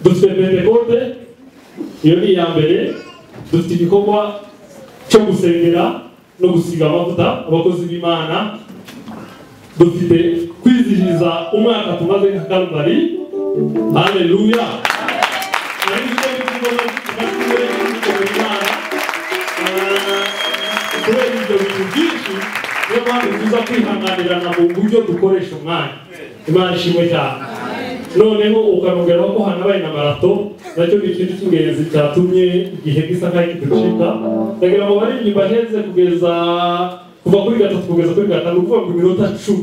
Dufite Pentekote, iyo ni iya mbere. Dufite igikorwa cyo gusengera no gusiga amavuta abakozi b'Imana. Dufite kwizihiza umwaka tumaze nka Calvary. Haleluya. Kubera ibyo bintu byinshi, niyo mpamvu tuza kwihanganirana mu buryo dukoresha umwanya. Imana ishimwe cyane. Noneho ukanongeraho ko hanabaye na marato, nacyo ni ikintu cy'ingenzi cyatumye igihe gisa nk'aho kiducika. Ndagira ngo baririmbyi baheze kugeza kuva kuri 3 kugeza kuri 5, ukuvuga ngo iminota 10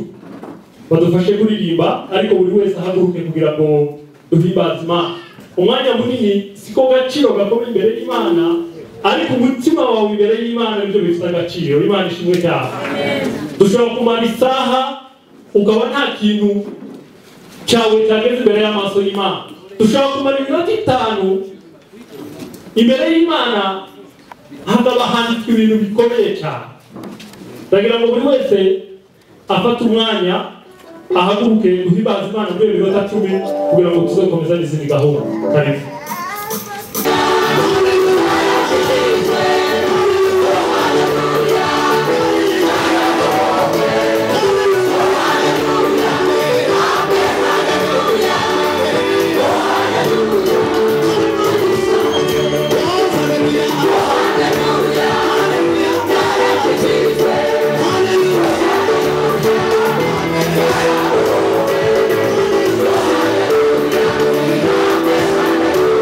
badufashe kuririmba, ariko buri wese ahaguruke kugira ngo duhimbaze Imana. Umwanya munini siko gaciro gakomeye imbere y'Imana, ariko umutima wawe imbere y'Imana nibyo bifite agaciro. Imana ishimwe cyane. Dushobora kumara isaha ukaba nta kintu cyawe cyageze imbere y'amaso y'Imana. Dushobora kumara iminota 5 imbere y'Imana hakaba handitswe ibintu bikomeye cyane. Ndagira ngo buri wese afate umwanya ahaguruke duhimbaze Imana muri iyo minota 10 kugira ngo tuzakomeza n'izindi gahunda. Karibu. Hallelujah.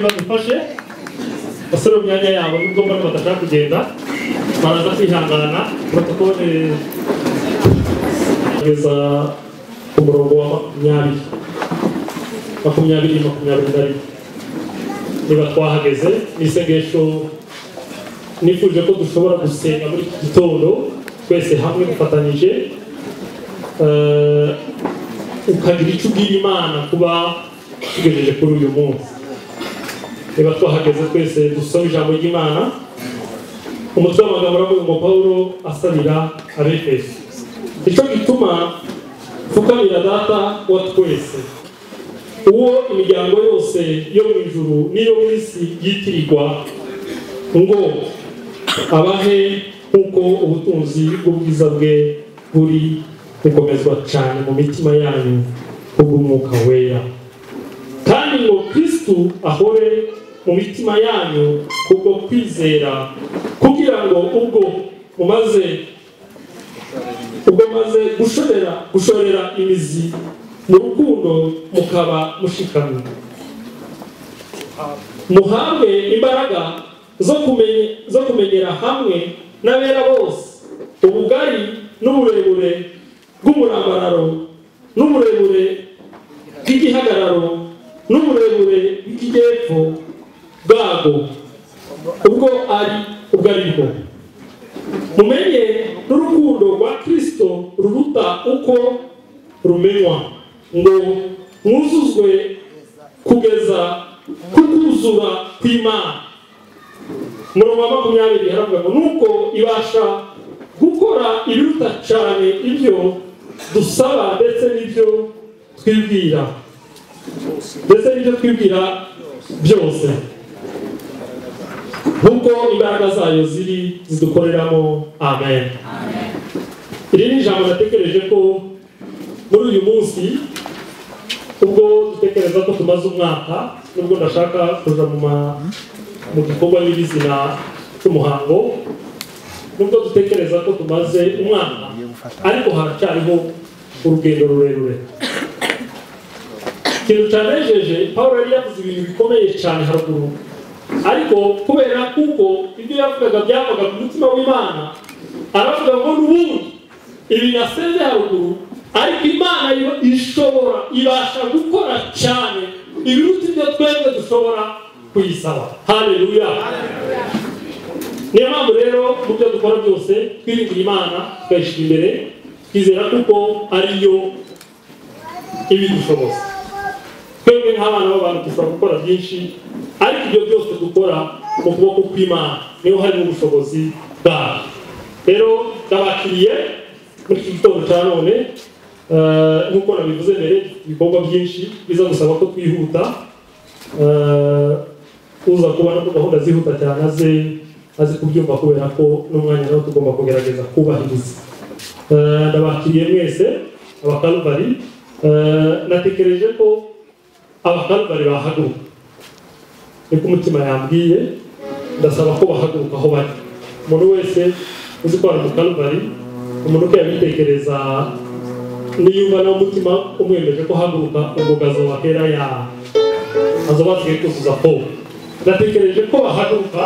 Badufashe basore mu myanya yabo nubwo mbona badashaka kugenda baraza kwihangana protokole kugeza ku murongo wa 20 21. Niba twahageze ni isengesho nifuje ko dushobora gusenga muri iki gitondo twese hamwe dufatanyije, ukagira icyo ubwira Imana kuba tugejeje kuri uyu munsi. Niba twahageze twese dusome ijambo ry'Imana. Umutwe w'amagambo uravuga ngo Pawulo asabira Abefeso. Icyo gituma pfukamira Data wa twese, uwo imiryango yose yo mu ijuru n'iyo mu isi yitirirwa, ngo abahe nk'uko ubutunzi bw'ubwiza bwe buri gukomezwa cyane mu mitima yanyu kubw'Umwuka Wera, kandi ngo Kristo ahore mu mitima yanyu kubwo kwizera, kugira ngo ubwo mumaze gushorera imizi mu rukundo mukaba mushikamye, muhabwe imbaraga zo kumenyera hamwe n'abera bose ubugari n'uburebure bw'umurambararo n'uburebure bw'igihagararo n'uburebure bw'ikijyepfo bwago ubwo ari ubwo aribwo, mumenye n'urukundo rwa Kristo ruruta uko rumenywa, ngo mwuzuzwe kugeza kukuzura kw'Imana. Umurongo wa 20 haravuga ngo nuko ibasha gukora ibiruta cyane ibyo dusaba ndetse n'ibyo twibwira byose, nkuko imbaraga zayo ziri zidukoreramo. Amen. Iri ni ijambo natekereje ko muri uyu munsi, ubwo dutekereza ko tumaze umwaka, nubwo ndashaka kuja mu gikorwa nyirizina cy'umuhango, nubwo dutekereza ko tumaze umwaka, ariko haracyariho urugendo rurerure. Ikintu cyanejeje, Pawulo yari yavuze ibintu bikomeye cyane haruguru, ariko kubera kuko ibyo yavugaga byavaga ku mutima w'Imana, aravuga ngo n'ubundi ibi nasenze haruguru, ariko Imana yo ishobora ibasha gukora cyane ibiruta ibyo twebwe dushobora kuyisaba. Haleluya. Niyo mpamvu rero mu byo dukora byose twiringira Imana, tukayishyira imbere, twizera kuko ariyo ibidushoboza. Twebwe nk'abana b'abantu dushobora gukora byinshi, ariko ibyo byose dukora mu kuboko kw'Imana niho harimo ubushobozi bwayo. Rero ndabakiriye muri iki gitondo cya none, nk'uko nabivuze mbere, ibikorwa byinshi biza gusaba ko twihuta. Uza kubona ko gahunda zihuta cyane azi kubyumva, kubera ko n'umwanya nawo tugomba kugerageza kubahiriza. Ndabakiriye mwese Abakalvari. Natekereje ko Abakalvari bahaguruka, niko umutima yambwiye, ndasaba ko bahaguruka aho bari. Umuntu wese uzi ko ari Umukalvari, umuntu uko yabitekereza niyumva nawe umutima umwemeje ko haguruka, ubwo gazobahera ya azobasigaye kuzuza po. Natekereje ko bahaguruka,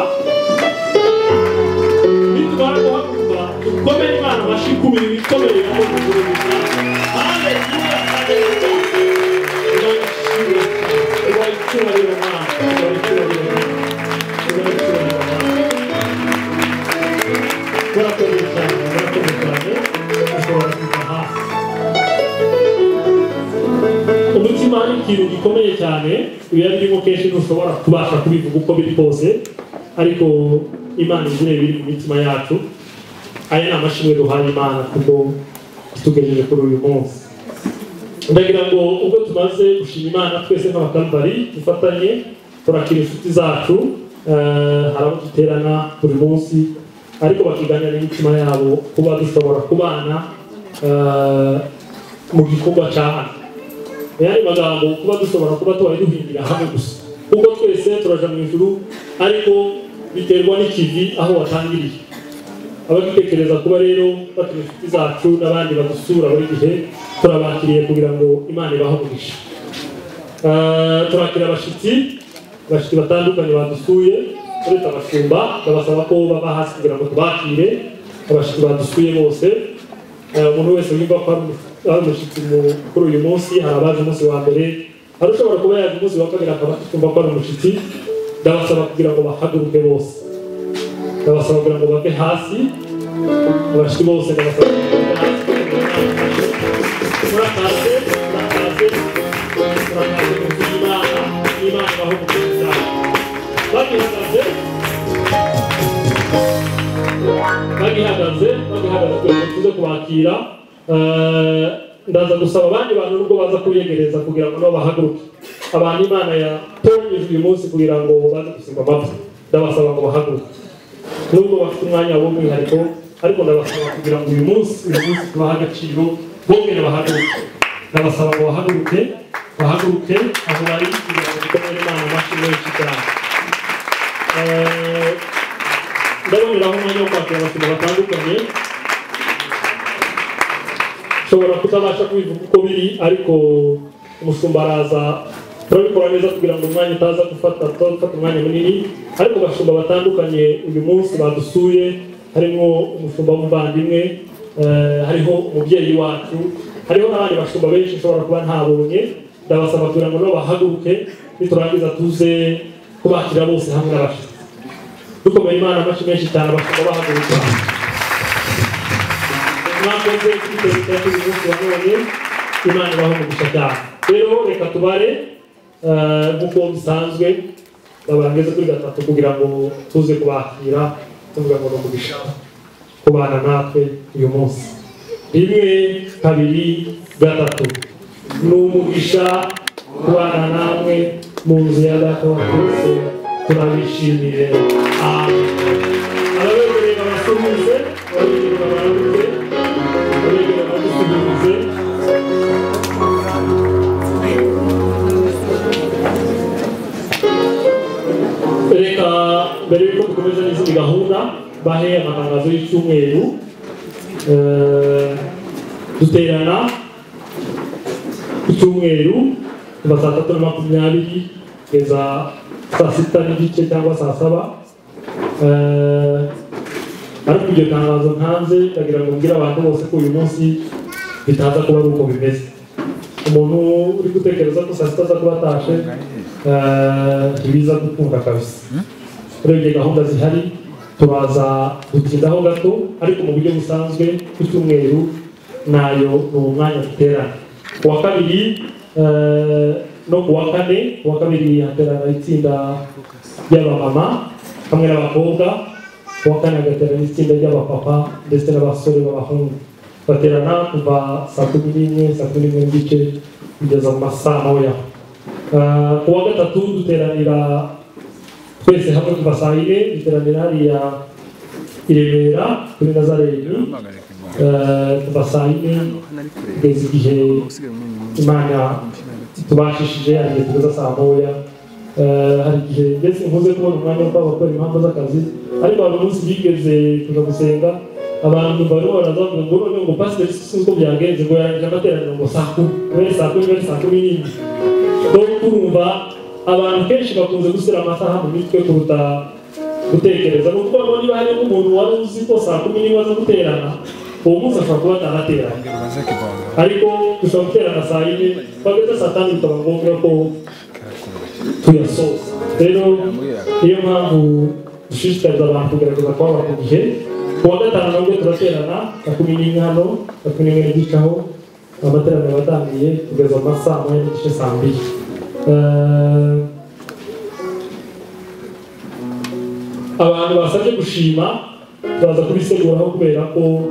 nitumara guhaguruka dukomere Imana amashyi ku mirimo ikomeye yakoze muri uyu mwaka. Haleluya, haleluya. Icyubahiro Mana, icyubahiro Mana, icyubahiro Mana. Murakoze cyane, murakoze cyane. Ushobora kuva hasi. Umutima ni ikintu gikomeye cyane, ibiba birimo kenshi ntushobora kubasha kubivuga uko biri kose, ariko Imana izire biri mu mitima yacu. Aya ni amashimwe duhaye Imana kuko itugejeje kuri uyu munsi. Ndagira ngo ubwo tumaze gushima Imana twese nk'Abakalvari dufatanye turakira inshuti zacu. Hari abo duterana buri munsi ariko bakiganira n'imitima yabo kuba dushobora kubana mu gikorwa cya hano. Yandi magambo, kuba dushobora kuba tubaye duhindira hamwe gusa, kuko twese turaja mu ijuru, ariko biterwa n'ikivi aho watangiriye. Abagitekereza kuba rero batuma inshuti zacu n'abandi badusura buri gihe, turabakiriye kugira ngo Imana ibahe umugisha. Turakira abashitsi batandukanye badusuye, uretse abashumba, ndabasaba ko baba hasi kugira ngo tubakire abashitsi badusuye bose. Umuntu wese yumva ko ari umushitsi kuri uyu munsi, hari abaje umunsi wa mbere, hari ushobora kuba yaje umunsi wa kabiri akaba atumva ko ari umushitsi. Ndabasaba kugira ngo bahaguruke bose, ndabasaba kugira ngo bave hasi, abashitsi bose ndabasaba kugira ngo bave hasi. Murakaze, murakaze, murakaze mu nzu y'Imana, Imana ibahe umugisha. Bagihagaze, bagihagaze, bagihagaze kugira ngo tuze kubakira. Ndaza gusaba abandi bantu nubwo baza kubiyegereza kugira ngo nabo bahaguruke. Abantu Imana yatoranyije uyu munsi kugira ngo baze gusigwa amavuta, ndabasaba ngo bahaguruke nubwo bafite umwanya w'umwihariko, ariko ndabasaba kugira ngo uyu munsi tubahe agaciro, bongere bahaguruke. Ndabasaba ngo bahaguruke, bahaguruke aho bari kugira ngo dukomere Imana amashyi menshi cyane. Ndaboneraho umwanya wo kwakira abashumba batandukanye. Nshobora kutabasha kubivuga uko biri, ariko umushumba araza, turabikora neza kugira ngo umwanya utaza gufata umwanya munini. Ariko abashumba batandukanye uyu munsi badusuye, harimo umushumba w'umuvandimwe, hariho umubyeyi wacu, hariho n'abandi bashumba benshi nshobora kuba ntabonye. Ndabasaba kugira ngo nabo bahaguruke, niturangiza tuze kubakira bose hamwe n'abashitsi. Dukomeye Imana amashyi menshi cyane, abashumba bahaguruka. Mwakoze kwiteza uyu munsi wa none, Imana ibahe umugisha cyane. Rero reka tubare nk'uko bisanzwe, ndabangeze kuri gatatu kugira ngo tuze kubakira, tuvuga ngo ni umugisha kubana natwe uyu munsi. 1, 2, 3. Ni umugisha kubana namwe mu nzu ya Data wa twese, turabishimiye. Amen. Ababegereye babasuhuze, ababegereye babaramutse, ababegereye badusuhuze. Reka mbere yuko dukomeza n'izindi gahunda, bahe amatangazo y'icyumweru. Duterana ku cyumweru kuva saa 3:20 kugeza saa 6:30 cyangwa saa 7. Ariko iryo tangazo ntanze ndagira ngo mbwire abantu bose ko uyu munsi bitaza kuba ari uko bimeze. Umuntu uri gutekereza ko saa 6 aza kuba atashe, ntibiza gukunda kabisa. Urebye gahunda zihari turaza gutindaho gato, ariko mu buryo busanzwe ku cyumweru nayo ni umwanya duterana. Ku wa kabiri no ku wa kane, ku wa kabiri haterana itsinda ry'abamama hamwe n'abakobwa, ku wa kane hagaterana itsinda ry'abapapa ndetse n'abasore b'abahungu. Baterana kuva saa 11, saa 11:30 kugeza mu masaa 1. Ku wa gatatu duteranira twese hamwe kuva saa 4, duteranira hariya i Remera kuri Nazareti, kuva saa 4 kugeza igihe Imana tubashishije, hari igihe tugeza saa 1. Hari igihe ndetse nkunze kubona umwanya wo kubera impamvu z'akazi, ariko hari umunsi bigeze kuja gusenga, abantu barimo baraza ngo none ngo pasiteri sinzi uko byagenze, ngo yarangije amateraniro ngo saa 10, kubera saa 10 kubera saa 11. Donc urumva abantu kenshi bakunze gushyira amasaha mu mitwe kuruta gutekereza. Ni ukuvuga ngo niba harimo umuntu wari uzi ko saa 11 aza guterana, uwo munsi ashobora kuba atanaterana, ariko dushobora guterana saa 4, twageze saa 5 bikaba ngombwa ko tuyasoza. Rero niyo mpamvu dushishikariza abantu kugerageza kuba ku gihe. Ku wa gatanu nabwo turaterana saa 11 hano, saa 11:15 aho amateraniro abatangiye kugeza mu masaa 1:30 saa 2. Abantu basabye gushima turaza kubiseguraho kubera ko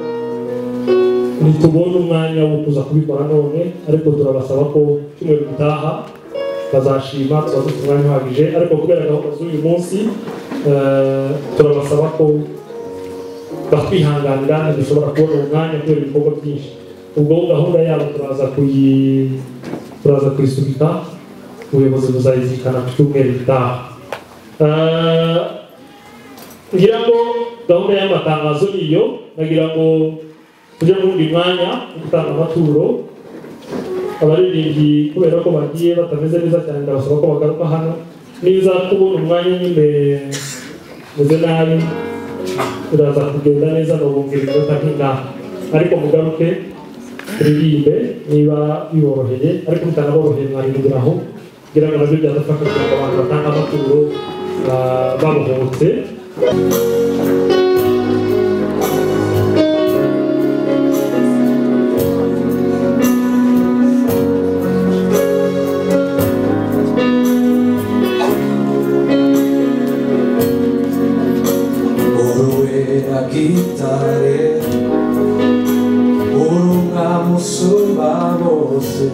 ntitubona umwanya wo kuza kubikora none, ariko turabasaba ko cyumweru gitaha Bazashima, tuba dufite umwanya uhagije, ariko kubera gahunda z'uyu munsi turabasaba ko batwihanganira, ntidushobora kubona umwanya kubera ibikorwa byinshi. Ubwo gahunda yabo turaza kuyisubika, ubuyobozi buzayizirikana ku cyumweru gitaha. Ngira ngo gahunda y'amatangazo niyo, nagira ngo tujye mu wundi mwanya wo gutanga amaturo. Abaririmbyi kubera ko bagiye batameze neza cyane, ndabasaba ko bagaruka hano. Niza kubona umwanya nyine meze nabi, biraza kugenda neza, nubumvira iminota nk'ingaha, ariko mugaruke turirimbe niba biboroheye, ariko bitanaboroheye mwaririmbira aho, kugira ngo nabyo byadufasha kugira ngo abantu batange amaturo babohotse. Gitare urunga musumba bose,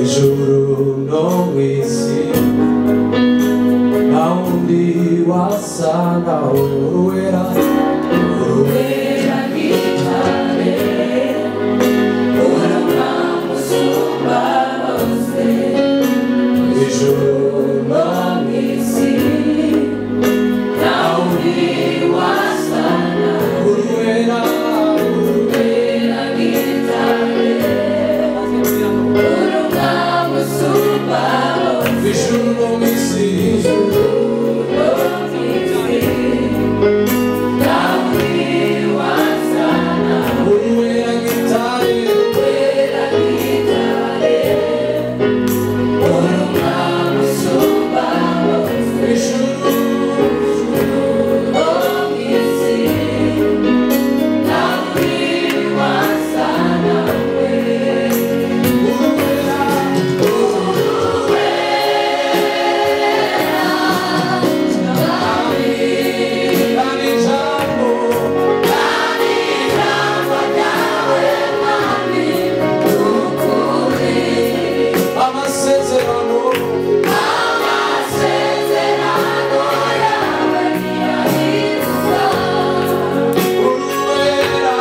ijuru no mw'isi nta wundi wasa nawe. Uruwera, Uruwera gitare urunga musumba bose, ijuru no mw'isi nta wundi wasa nawe. Uruwera, Uruwera gitare urunga musumba bose, ijuru no mw'isi, no mw'isi nta wundi wasa nawe. Uruwera gitare, Uruwera gitare urunga musumba bose, ijuru no mw'isi nta wundi wasa nawe. Uruwera, kandi ijambo, amasezerano, uruwera,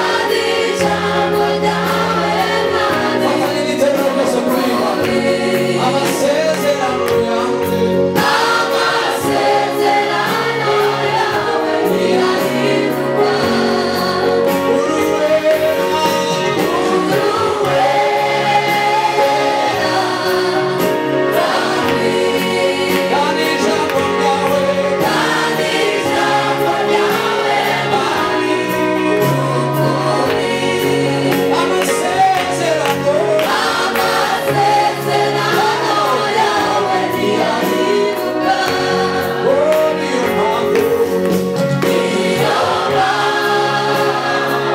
kandi ijambo ryawe, fatanya n'iterero ryose kuririmba, amasezerano yawe, uruwera, kandi ijambo ryawe, amasezerano, oh, niyo mpamvu, niyo mpamvu, niyo mpamvu,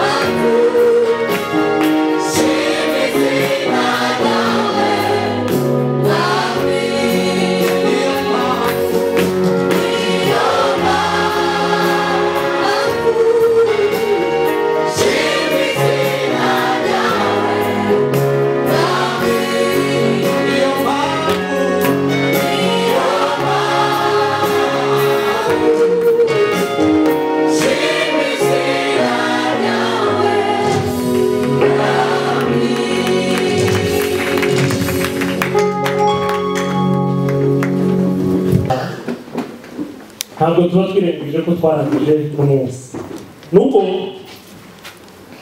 Ntabwo tuba twirengagije ko twarangije umunsi, nuko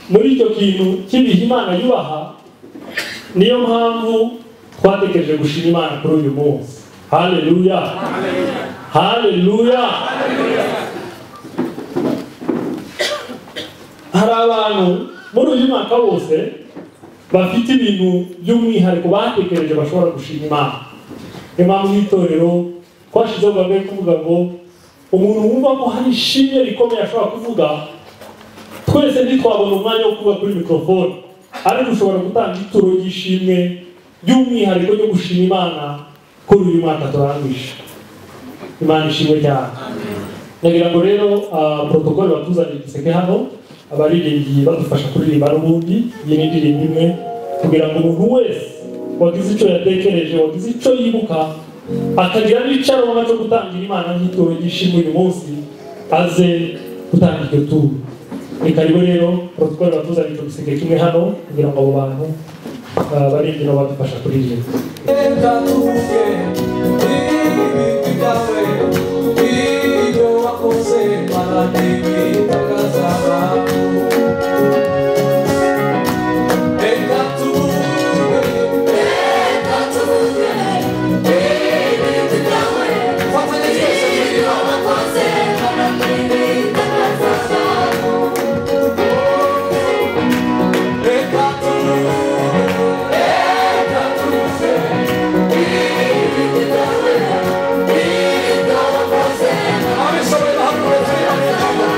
muri icyo kintu cy'ibihe Imana yubaha, niyo mpamvu twatekereje gushima Imana kuri uyu munsi. Haleluya, haleluya. Hari abantu muri uyu mwaka wose bafite ibintu by'umwihariko batekereje bashobora gushima Imana. Niyo mpamvu nk'itorero twashizeho gahunda yo kuvuga ngo umuntu wumva ko hari ishimwe rikomeye ashobora kuvuga, twese ntitwabona umwanya wo kuvuga kuri mikorofone, ariko ushobora gutanga ituro ry'ishimwe by'umwihariko ryo gushima Imana kuri uyu mwaka turangije. Imana ishimwe cyane. Ndagira ngo rero protocole batuzaniye igiseke hano, abaririmbyi badufasha kuririmba n'ubundi iyi ni indirimbo imwe, kugira ngo umuntu wese wagize icyo yatekereje, wagize icyo yibuka, akagira n'icyo arabona cyo gutangira Imana nk'ituro ry'ishimwe uyu munsi, aze gutanga iryo turo. Ni karibu rero protocole batuzaniye icyo giseke kimwe hano, kugira ngo abo bantu baririmbyi nabo badufasha kuririmba. Reka tuvuge ibigwi byawe, ibyo wakoze Mana n'ibitangaza abantu. Reka tuvuge, Reka tuvuge ibigwi byawe, fatanye twese ibyo turirimba. wakoze Mana n'ibitangaza abantu. Reka tuvuge, Reka tuvuge ibigwi byawe, ibyo wakoze Mana abishoboye bahaguruke turirimba.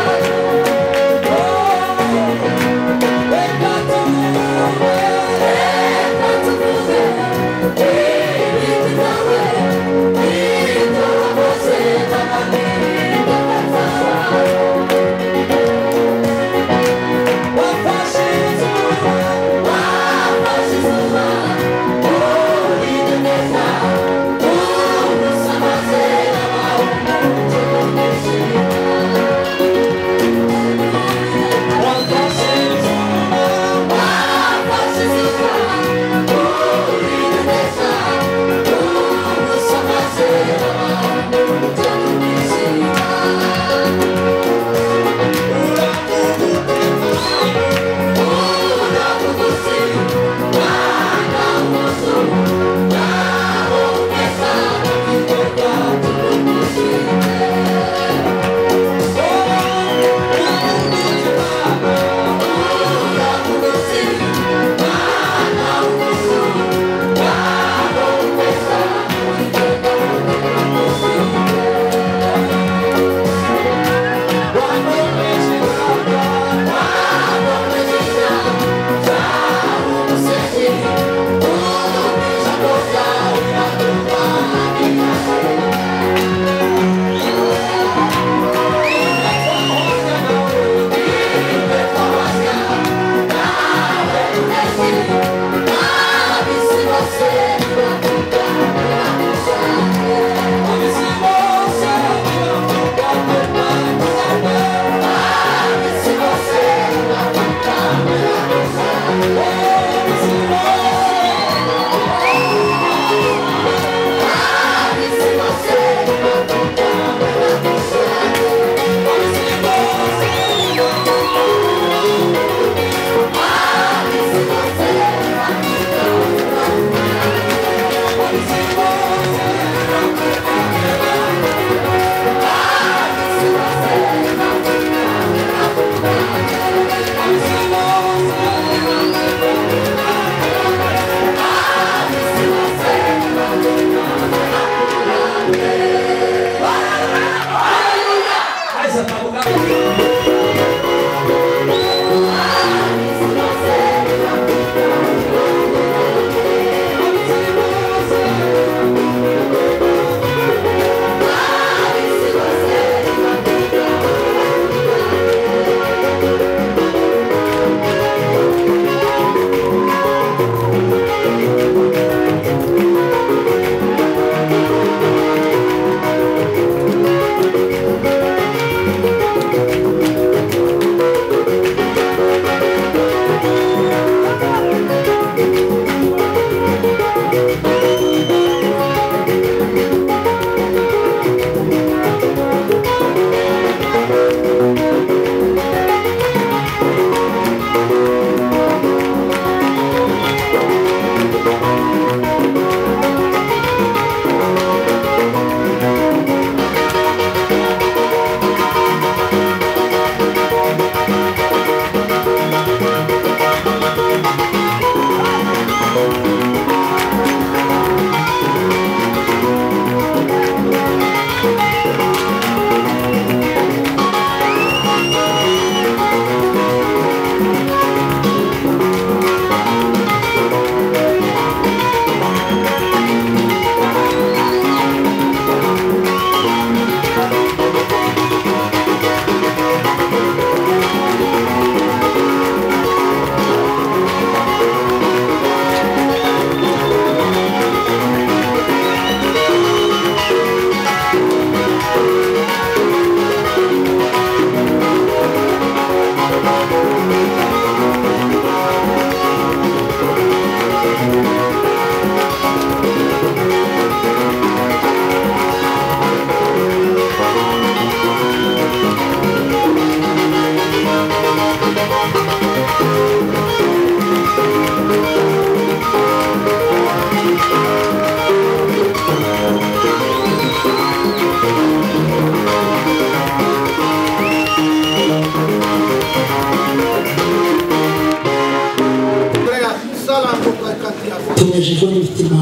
Tunejejwe n'imitima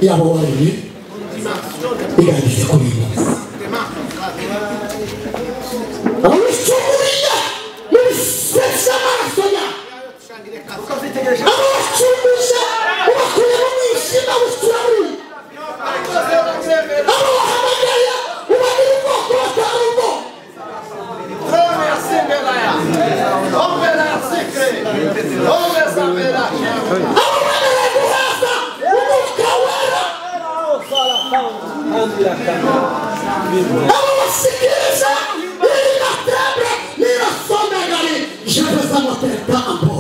yabo waremye iganiriza kuri uyu munsi. Abacunguriye mu bisesa amaraso yawe, abacunguje ubakuye mu mwijima w'isirayeli, abo wahamagaye ubagira ubwoko batari ubwoko. Abo wemerewe guhaza umwuka wera, abo basikiriza irimatebre nirasomegari jevezamotetambo.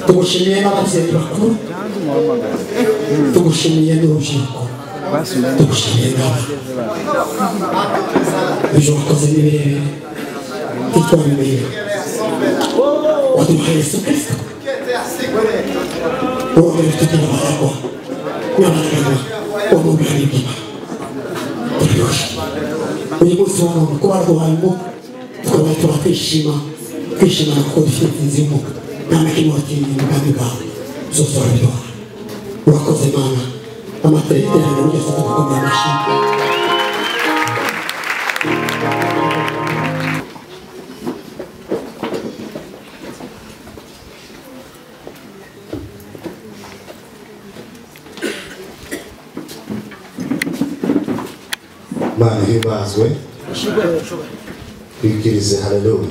Tugushimiye n'ababyeyi bakuru, tugushimiye n'urubyiruko, tugushimiye n'abana. Ibyo wakoze ni birebire ntitwabimenya. Waduhaye Yesu Kristo, urongera utugira abaragwa n'abaragwa wamubwira iby'Imana. Turabigushimiye uyu munsi wa none kuba waduhaye umwuka, tukaba turakwishima twishimana kuko dufite intsinzi y'umwuka. Nta na kimwe watinye mu bwami bwawe, zose urabiduha. Urakoze Mana, amateraniro ryose tugukomeye amashyi. Imana ihimbazwe, twikirize haleluya.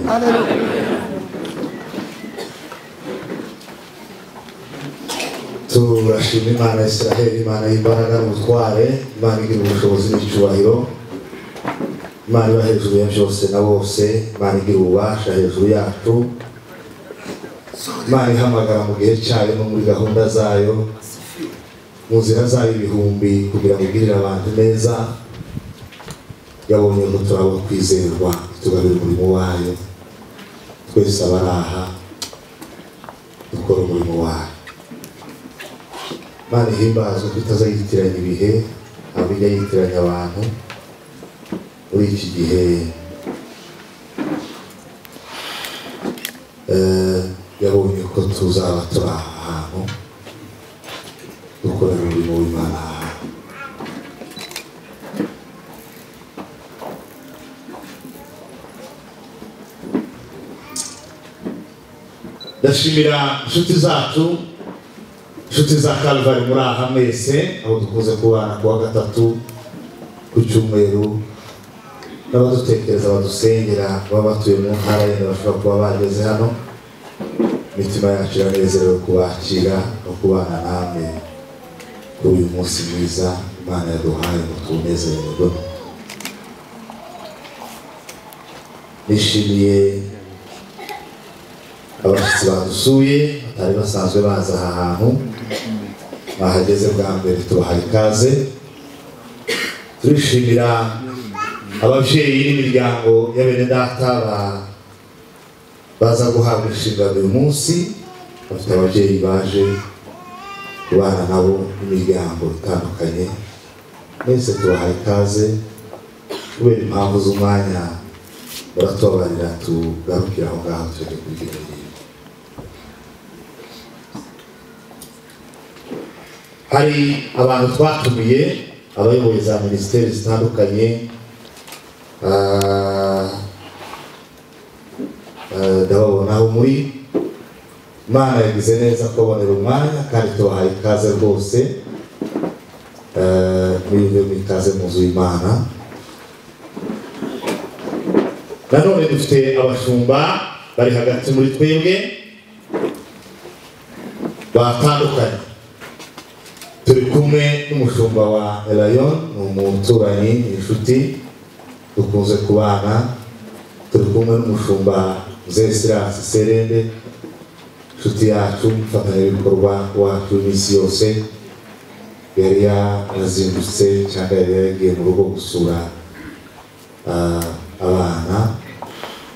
Turashima Imana ya Israheli, Imana y'imbaraga n'ubutware, Imana igira ubushobozi n'icyubahiro, Imana iba hejuru ya byose na bose, Imana igira ububasha hejuru yacu, Imana ihamagara mu gihe cyayo no muri gahunda zayo, mu nzira zayo ibihumbi, kugira ngo igirire abantu neza. Yabonye ko turabo kwizerwa, tugabira umurimo wayo. Twese abari aha dukora umurimo wayo. Imana ihimbazwe ko itazayitiranya ibihe, ntabwo ijya yitiranya abantu. Muri iki gihe yabonye ko tuzaba turi aha hantu dukorera umurimo w'Imana aha. Ndashimira inshuti zacu, inshuti za Calvary muri aha mwese, aho dukunze kubana kuwa gatatu ku cyumweru, n'abadutekereza badusengera baba batuye mu ntara yenda bashobora kuba bageze hano. Imitima yacu iranezerewe kubakira no kubana namwe kuri uyu munsi mwiza Imana yaduhaye ngo tuwunezererwe. Nishimiye abashyitsi badusuye batari basanzwe baza aha hantu, bahageze bwa mbere, tubahaye ikaze. Turishimira ababyeyi n'imiryango ya bene data baza guhabwa inshingano uyu munsi. Bafite ababyeyi baje kubana nabo n'imiryango itandukanye, mwese tubahaye ikaze. Kubera impamvu z'umwanya muratubabarira tugarukira aho ngaho tujye kugira imirimo. Hari abantu twatumiye, abayoboye za minisiteri zitandukanye, ndababona aho muri. Imana yagize neza kubabonera umwanya kandi tubahaye ikaze rwose. Mwiyumve mu ikaze mu nzu y'Imana. Nanone dufite abashumba bari hagati muri twebwe batandukanye. Turi kumwe n'umushumba wa Elayon, ni umuturanyi, inshuti dukunze kubana. Turi kumwe n'umushumba Mzee Silas Serende, inshuti yacu, umufatanyabikorwa wacu iminsi yose. Yari yarazindutse cyangwa yari yagiye mu rugo gusura abana,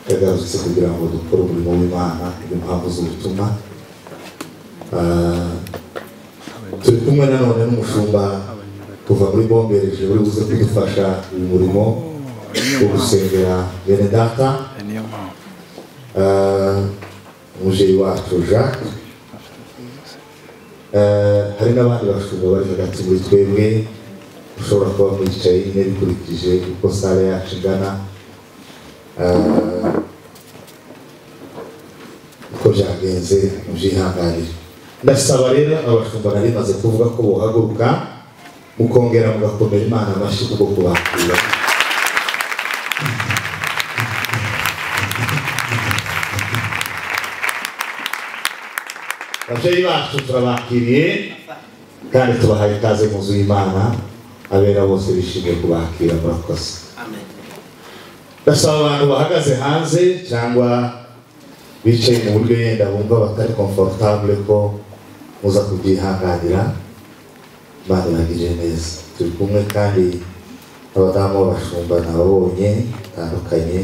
yagarutse kugira ngo dukore umurimo w'Imana impamvu z'ubutumwa. Turi kumwe nanone n'umushumba kuva muri Bombereje uri buze kudufasha uyu murimo wo gusengera bene data. N'umubyeyi wacu Jacques, hari n'abandi bashumba bari hagati muri twebwe, ushobora kuba mwicaye nyine bikurikije uko sale yacu ingana, uko byagenze mubyihanganire. Ndasaba rero abashumba nari maze kuvuga ko bohaguruka mukongera mugakomera Imana amashyi kubwo kubakira. Ababyeyi bacu turabakiriye kandi tubahaye ikaze mu nzu y'Imana, abera bose bishimiye kubakira, murakoze. Ndasaba abantu bahagaze hanze cyangwa bicaye mu buryo yenda bumva batari comfortable ko muza kubyihanganira. Imana ibagirire neza. Turi kumwe kandi abadamu b'abashumba nababonye batandukanye,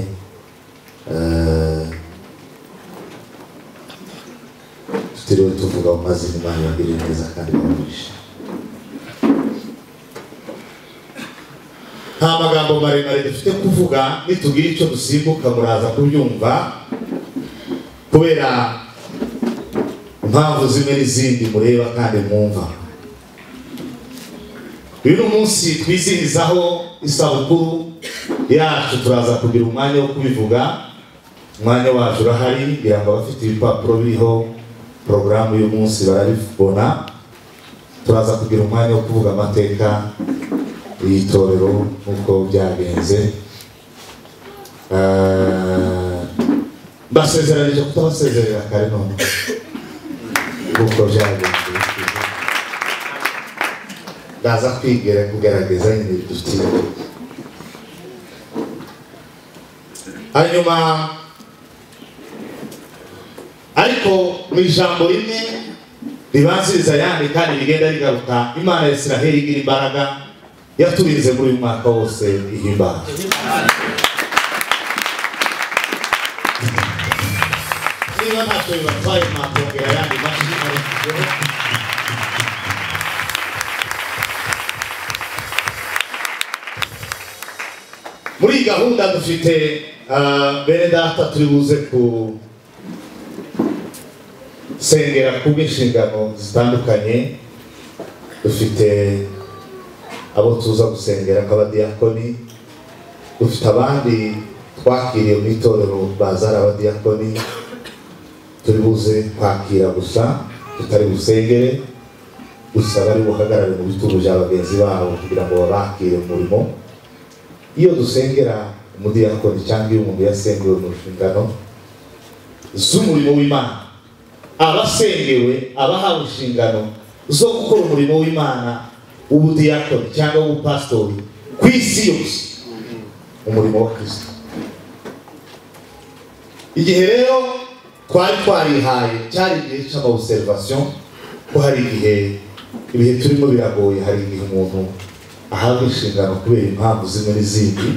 tutiriwe tuvuga mu mazina. Imana ibagirire neza kandi bamugisha. Nta magambo maremare dufite kuvuga, nitugira icyo dusimbuka muraza kubyumva kubera impamvu zimwe n'izindi mureba kandi mwumva. Uyu ni umunsi twizihizaho isabukuru yacu, turaza kugira umwanya wo kubivuga. Umwanya wacu urahari, kugira ngo abafite ibipapuro biriho porogaramu y'umunsi barabibona. Turaza kugira umwanya wo kuvuga amateka y'itorero nk'uko byagenze. Mbasezeranije kutabasezerera kare none nk'uko byagenze, ndaza kwigera kugerageza nyine bidufitiye. Hanyuma ariko mu ijambo rimwe ribanziriza ayandi kandi rigenda rigaruka, Imana ya Isiraheli igira imbaraga yaturinze muri uyu mwaka wose ihimbaza. Niba ntacyo bibatwaye mwakongera ayandi mashyi arushijeho. Muri iyi gahunda dufite bene data turi buze gusengera kubw'inshingano zitandukanye. Dufite abo tuza gusengera nk'abadiyakoni, dufite abandi twakiriye mu itorero bazara abadiyakoni turi buze kwakira gusa tutari busengere, gusa bari buhagarare mu bitugu bya bagenzi babo kugira ngo babakire umurimo. Iyo dusengera umudiyakoni cyangwa iyo umuntu yasengewe mu nshingano z'umurimo w'Imana, abasengewe abahawe inshingano zo gukora umurimo w'Imana w'ubudiyakoni cyangwa w'ubupasitori ku isi yose, umurimo wa Kristo. Igihe rero twari twarihaye cyari igihe cy'ama-observation, ko hari igihe ibihe turimo biragoye, hari igihe umuntu ahabwa inshingano kubera impamvu zimwe n'izindi,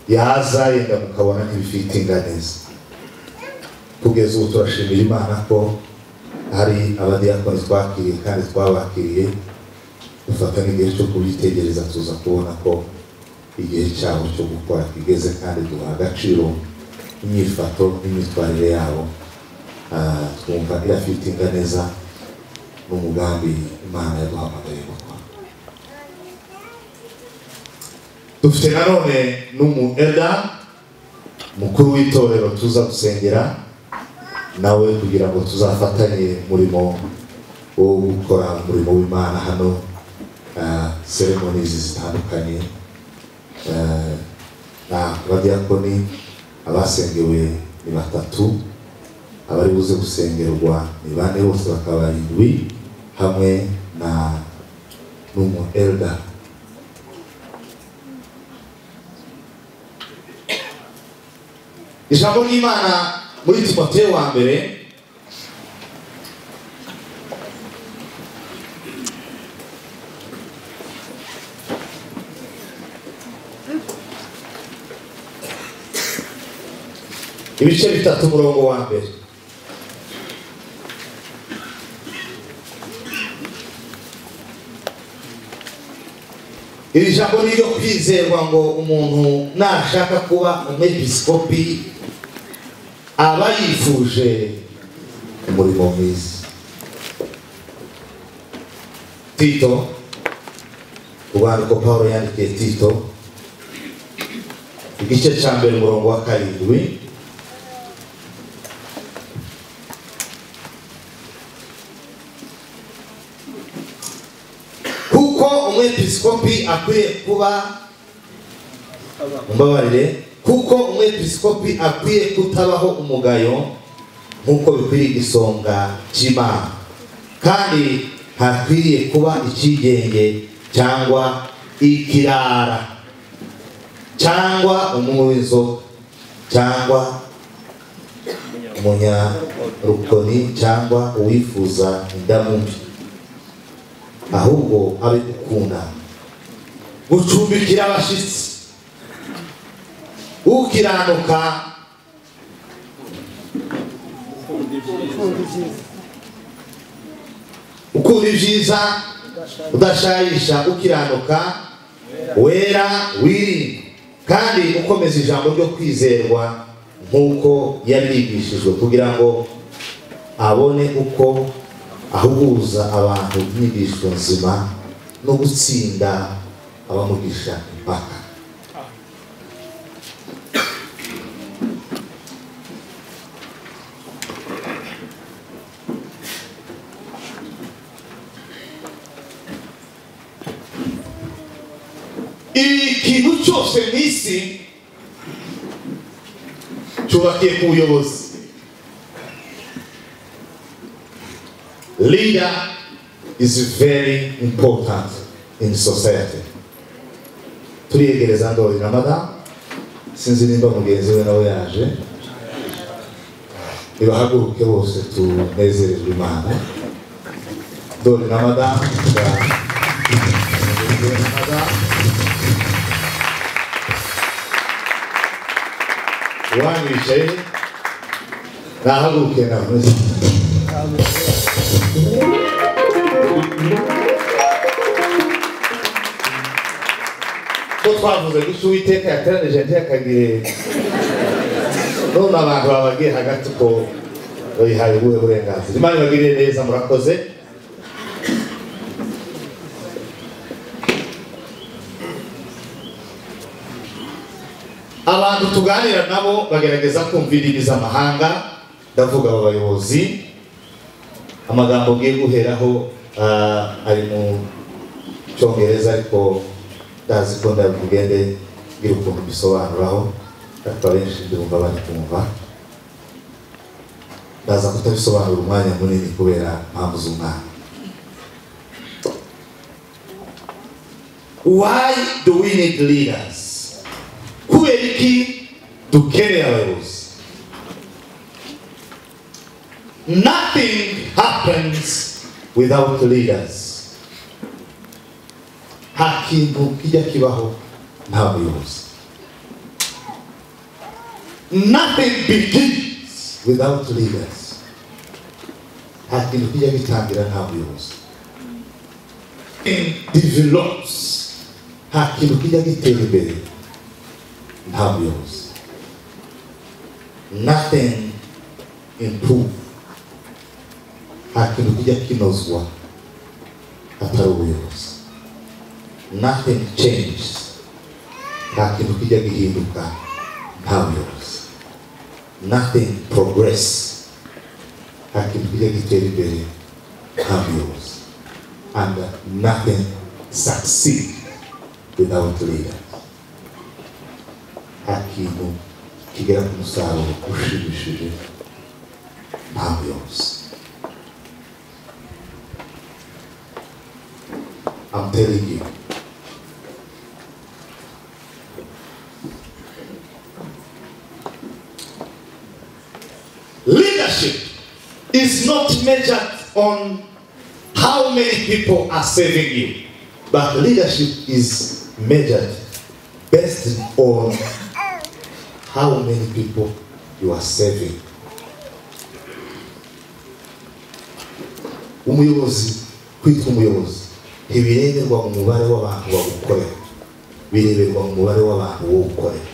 yaza yenda mukabona ntibifitinga neza. Kugeza ubu turashimira Imana ko hari abadiyakoni twakiriye kandi twabakiriye, dufata n'igihe cyo kubyitegereza, tuza kubona ko igihe cyabo cyo gukora kigeze kandi duha agaciro imyifato n'imyitwarire yabo. Twumva irafitinga neza n'umugambi Imana yaduhamagaye gukora. Dufite nanone n'umu elda mukuru w'itorero tuza gusengera nawe kugira ngo tuzafatanye umurimo wo gukora umurimo w'Imana hano, ceremonies zitandukanye, na abadiyakoni abasengewe ni 3, abari buze gusengerwa ni 4, bose bakaba 7 hamwe na n'umu elda. Ijambo ry'Imana muri Timoteyo wa mbere ibice 3 umurongo wa mbere. Iri jambo ni iryo kwizerwa ngo umuntu nashaka kuba umwepiskopi aba yifuje Umurimo mwiza. Tito, urwandiko Pawulo yandikiye Tito, igice cya mbere umurongo wa 7. Kuko umwepiskopi akwiye kuba, mumbabarire, kuko umwepiskopi akwiye kutabaho umugayo nk'uko bikwiriye igisonga cy'Imana, kandi ntakwiriye kuba ikigenge cyangwa ikirara cyangwa umunywi w'inzoga cyangwa umunyarukoni cyangwa uwifuza indamu mbi, ahubwo abe ukunda gucumbikira abashyitsi, ukiranuka, ukunda ibyiza, udashayisha, ukiranuka, wera, wirinda, kandi ukomeza ijambo ryo kwizerwa nk'uko yarigishijwe, kugira ngo abone uko ahuguza abantu inyigisho nzima no gutsinda abamugisha impaka. Ikintu cyose mu isi cyubakiye ku buyobozi. Leader is very important in society. Turiyegereza Ndoli na madamu, sinzi nimba mugenzi we nawe yaje, nibahaguruke bose tunezererwe Imana. Ndoli na madamu, uwanyu yicaye nahaguruke nawe. Ko twavuze gusa Uwiteka yateranije ntiyakagire, none abantu babagiye hagati ko bayihaye ubuhe burenganzira. Imana ibagirire neza, murakoze. Abantu tuganira nabo bagerageza kumva indimi z'amahanga, ndavuga aba bayobozi. Amagambo ngiye guheraho ari mu Cyongereza, ariko ndazi ko ndabigende ngira ukuntu bisobanuraho, ariko abenshi ndumva bari kumva. Ndaza kutabisobanura umwanya munini kubera impamvu z'umwanya. Why do we need leaders? Kubera iki dukeneye abayobozi? Nothing happens without leaders. Nta kintu kijya kibaho nta buyobozi. Nothing begins without leaders. Nta kintu kijya gitangira nta buyobozi. Nothing develops. Nta kintu kijya gitera imbere nta buyobozi. Nothing improves. Nta kintu kijya kinozwa atari ubuyobozi. Nothing changes. Nta kintu kijya gihinduka nta buyobozi. Nothing progress. Nta kintu kijya gitera imbere nta buyobozi. And nothing succeed without leaders. Nta kintu kigera ku musaruro ushimishije nta buyobozi. I'm telling you. Leadership is not measured on how many people are serving you, but leadership is measured based on how many people you are serving. Umuyobozi, kwitwa umuyobozi, ntibireberwa mu mubare w'abantu bagukorera, bireberwa mu mubare w'abantu wowe ukorera.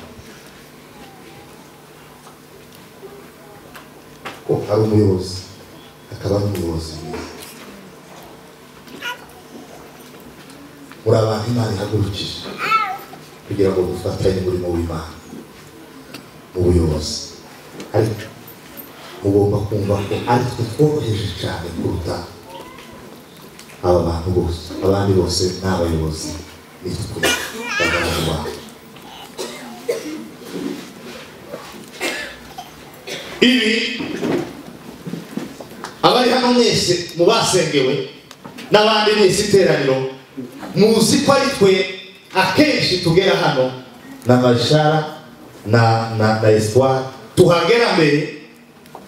Ko hari umuyobozi akaba n'umuyobozi mwiza. Muri abantu Imana ihagurukije kugira ngo dufatanye umurimo w'Imana mu buyobozi, ariko mugomba kumva ko ari twe tworoheje cyane kuruta aba bantu bose. Abandi bose ni abayobozi, ni twe bagaragu babo. Ibi abari hano mwese mu basengewe n'abandi mwese iteraniro muzi ko ari twe akenshi tugera hano na Mashara na Espoir, tuhagera mbere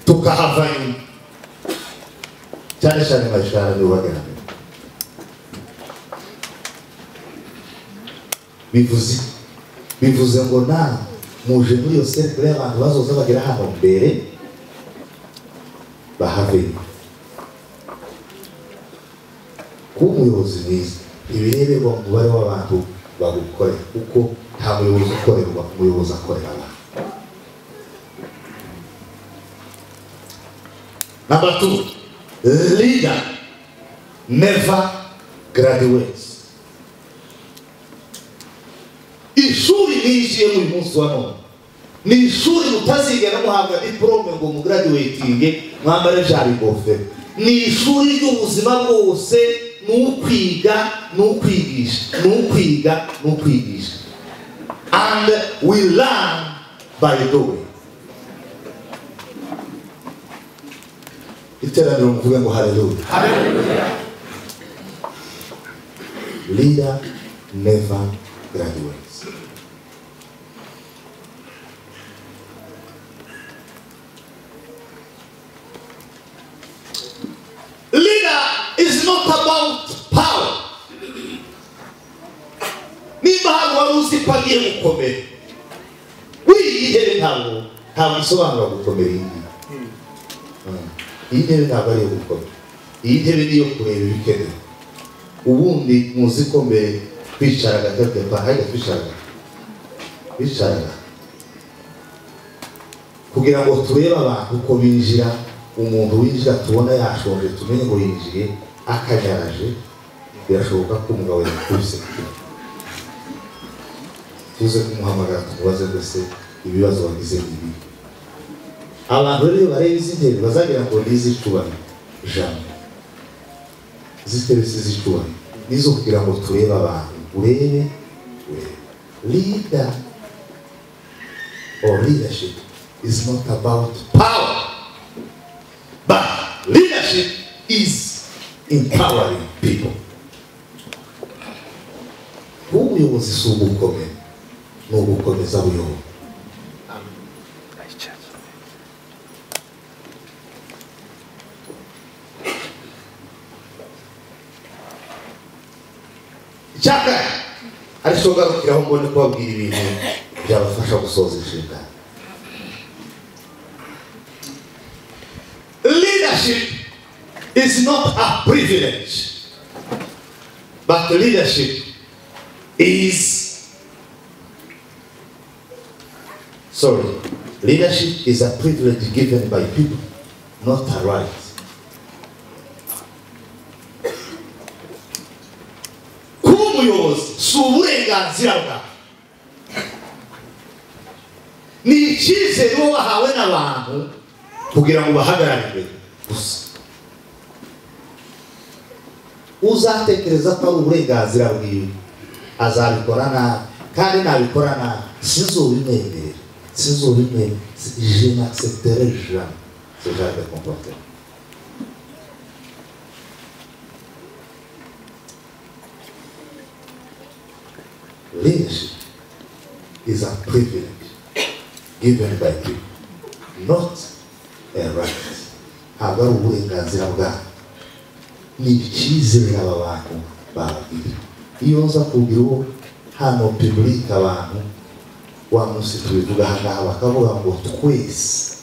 tukahava nyuma. Cyane cyane Mashara niwe uhagera mbere. Bivuze ngo na muje muri iyo cercle y'abantu bazoza bagera hano mbere bahave nyuma. Kuba umuyobozi mwiza ntibireberwa mu mubare w'abantu bagukorera, kuko nta muyobozi ukorerwa, umuyobozi akorera abantu. Number 2, leader never graduates. Ishuri ninjiyemo uyu munsi wa none ni ishuri mutazigera muhabwa diplome ngo mugraduatinge mwambare jari ingofero. Ni ishuri ry'ubuzima bwose, ni ukwiga, ni ukwigisha, ni ukwiga, ni ukwigisha. And we learn by doing. Iteraniro muvuge ngo haleluya. Haleluya. Leader never graduates. Leader is not about power. Nimba hari wari uzi ko agiye gukomera, w'iyi ntebe ntabwo isobanura gukomera iyi ngiyi. Iyi ntebe ntabwo ari iyo gukomera, iyi ntebe ni iyo kureba ibikenewe. Ubundi muzi ko mbere twicaraga hajya twicaraga kugira ngo turebe abantu uko binjira. Umuntu winjira tubona yashonje tumenye ngo yinjiye akanyaraje, birashoboka ko umugabo yakubise. Tuze kumuhamagara tumubaze mbese ibibazo wagize ni ibi. Abantu rero bareba izi ntebe bazagira ngo ni iz'icubahiro, jambo izi ntebe si iz'icubahiro, ni izo kugira ngo turebe abantu. Urebe leader or leadership is not about power, but leadership is empowering people. Kuba umuyobozi si ugukomera, ni ugukomeza buyobozi. Icyaka ariko ngarukiraho mbone kubabwira ibintu byabafasha gusoza inshingano. Leadership is not a privilege, but leadership is, sorry, leadership is a privilege given by people, not a right. Kuba umuyobozi si uburenganzira bwawe, ni icyizere uba wahawe n'abantu kugira ngo bahagarare imbere gusa. Uzatekereza ko ari uburenganzira bwiwe azabikora nabi, kandi nabikora nabi sinzobimwemerera, sinzobimwemerera, je n'accepterai jamais ce genre de comportement. Leadership is a privilege given by people, not a right. Ntabwo ari uburenganzira bwabo, ni icyizere aba bantu bababwira. Iyo nza kugira uwo hano public abantu wa munsi tubivuga aha ngaha bakavuga ngo twese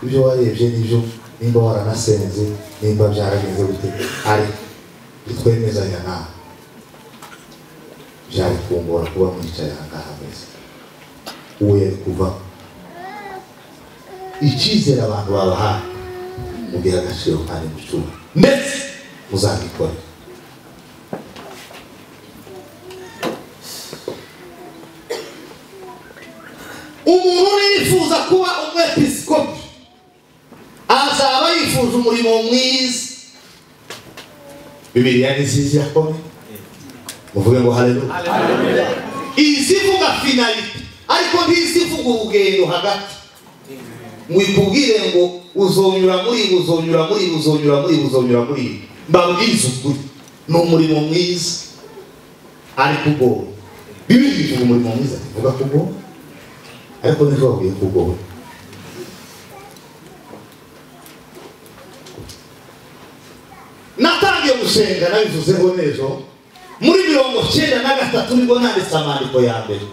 ibyo warebye nibyo, nimba waranasenze, nimba byaragenze gute, ariko bitwemezanya nawe byari kungora kuba mwicaye aha ngaha mwese. Uwo yari kuva icyizere abantu babahaye Mugihe agaciro kandi mucyubahe ndetse muzabikore. Umuntu yifuza kuba umwepiskopi azaba yifuza umurimo mwiza. Bibiliya ni nziza yakomeye, muvuge ngo haleluya. Izivuga finality ariko ntizivuga urugendo hagati. Mwikubwire ngo uzonyura muri uzonyura muri uzonyura muri uzonyura muri. Mbabwiza ukuri ni umurimo mwiza ariko ugoye. Bibiliya ivuga umurimo mwiza, ivuga ko ugoye, ariko ntibabwiye ko ugoye. Natangiye gusenga nabivuzeho neza muri 93 nibwo nanditse amandiko ya mbere,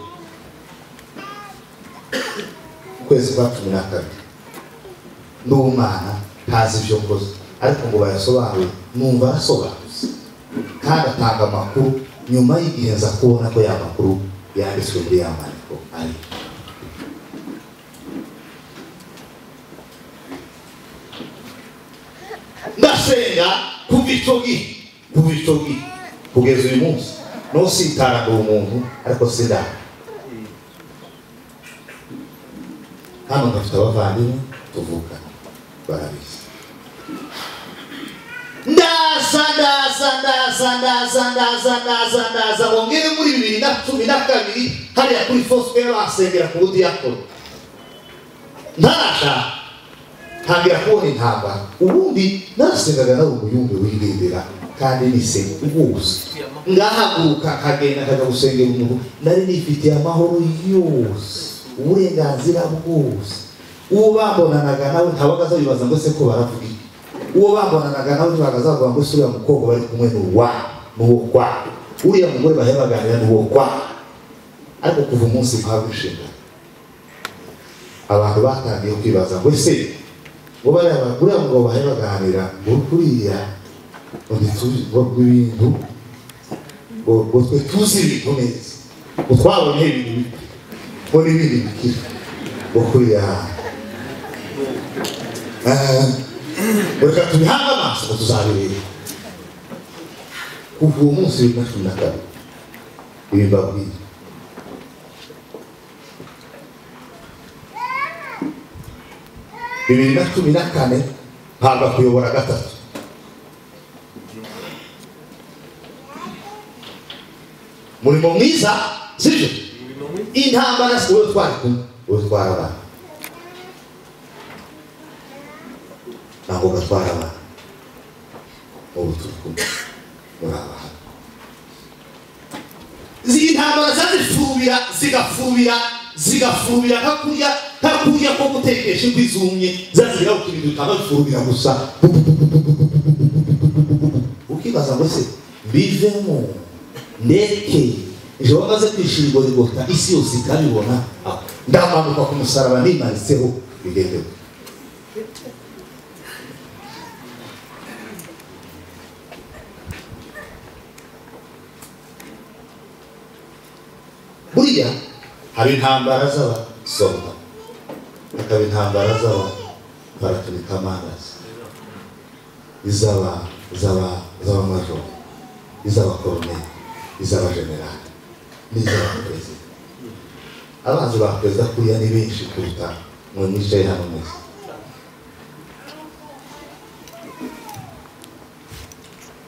ukwezi kwa 12. Ndi umwana ntazi ibyo nkoze, ariko ngo bayasobanure numva arasobanutse kandi atanga amakuru. Nyuma y'igihe nza kubona ko ya makuru yanditswe muri ya mandiko ari. Ndasenga kuva icyo gihe kugeza uyu munsi. Nositara ngo umuntu ariko sindara. Hano ndafite abavandimwe tuvuka barabizi. Ndaza ndaza ndaza ndaza ndaza ndaza ndaza bongere muri 2012 hariya kuri Foursquare basengera ku budiyakoni. Ntarasha ntangira kubona intambara. Ubundi narasengaga nawe umuyumbe wigendera kandi nisenga rwose. Ngahaguruka nkagenda nkajya gusengera umuntu nari nifitiye amahoro yose, uburenganzira bwose. Uwo bambonanaga nawe ntabaga azabibaza ngo se ko baravuga iki. Uwo bambonanaga nawe ntibaga azavuga ngo se uriya mukobwa bari kumwe ni uwa n'uwo kwa, uriya mugore bahe baganira ni uwo kwa. Ariko kuva umunsi mpabwa inshingano, abantu batangiye kwibaza ngo ese ngo uriya mugabo bahe baganira ngo kuriya ngo ibintu ngo twe tuzi ibintu neza, ngo twabonye ibintu ngo n'ibindi bikira ngo kuriya reka tubihange amaso ngo tuzabireba. Kuva uwo munsi 2012 ibi mbabwiye 2014 mpabwa kuyobora gatatu. Murimo mwiza sibyo? Intambara si wowe twari kumwe, wowe twara abantu ntabwo gatwara abantu, ubu turi kumwe muri abantu. Intambara zazifubira zigafubira zigafubira nka kurya ko gutekesha inkwi zumye, zazigira utuntu tukabafubira gusa. Ukibaza ngo se bivemo ndeke ejo bamaze kwishira igorigota isi yose ikabibona, ndamanuka ku musaraba nimanitseho bigendeho. Buriya haba intambara z'abasoda, hakaba intambara z'abaparatumikamanazi, iz'abamajoro, iz'abakoroneri, iz'abajenerali n'iz'abaperezida. Abanzi ba perezida kuriya ni benshi kuruta mwe mwicaye hano mwese.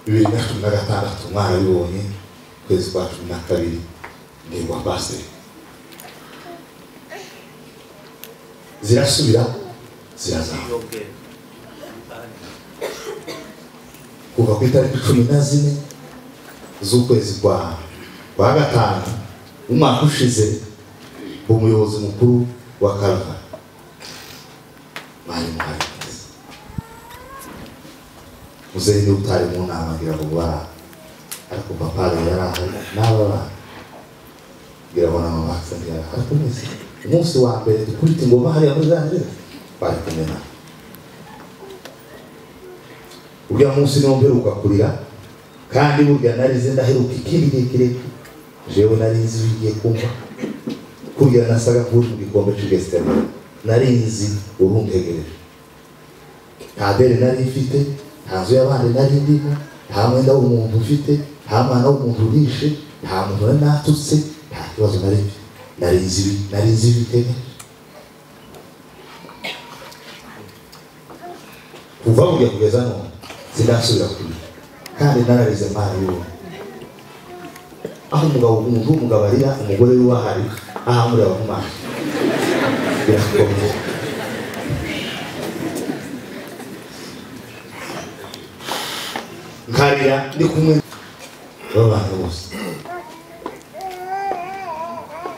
2016 mwarabibonye, ukwezi kwa 12 ndegwa pasiteri. Zirasubira zirazamuka kuva ku itariki 14 z'ukwezi kwa 5 umwaka ushize. Umuyobozi mukuru wa Calvary mwari muhari neza. Muzehe niwe utari mu nama ngira ngo bara, ariko papa yari ahari n'aba bana ngira ngo na mama yari ahari. Ariko mwese umunsi wa mbere dukubita ingoma hariya muri za nzira bari kumwe nawe. Uriya munsi niwo mperuka kurira, kandi burya narize ndaheruka ikindi gihe kirekire. Jewe nari nzi bigiye kumva kurya nasaga nk'uri mu gikombe cy'Igesitani, nari nzi uruntegereje. Nta deni nari mfite, nta nzu y'abandi nari ndimo, nta mwenda w'umuntu mfite, nta mwana w'umuntu urishe, nta muntu nari natutse, nta kibazo nari mfite. Nari nzi ibitega. Kuva burya kugeza none sindasubira kurira, kandi nararize Imana y'ubuntu. Aho umugabo umuntu w'umugabo arira, umugore we ahari, aho amureba mu maso birakomeye. Nkarira ndi kumwe n'abantu bose,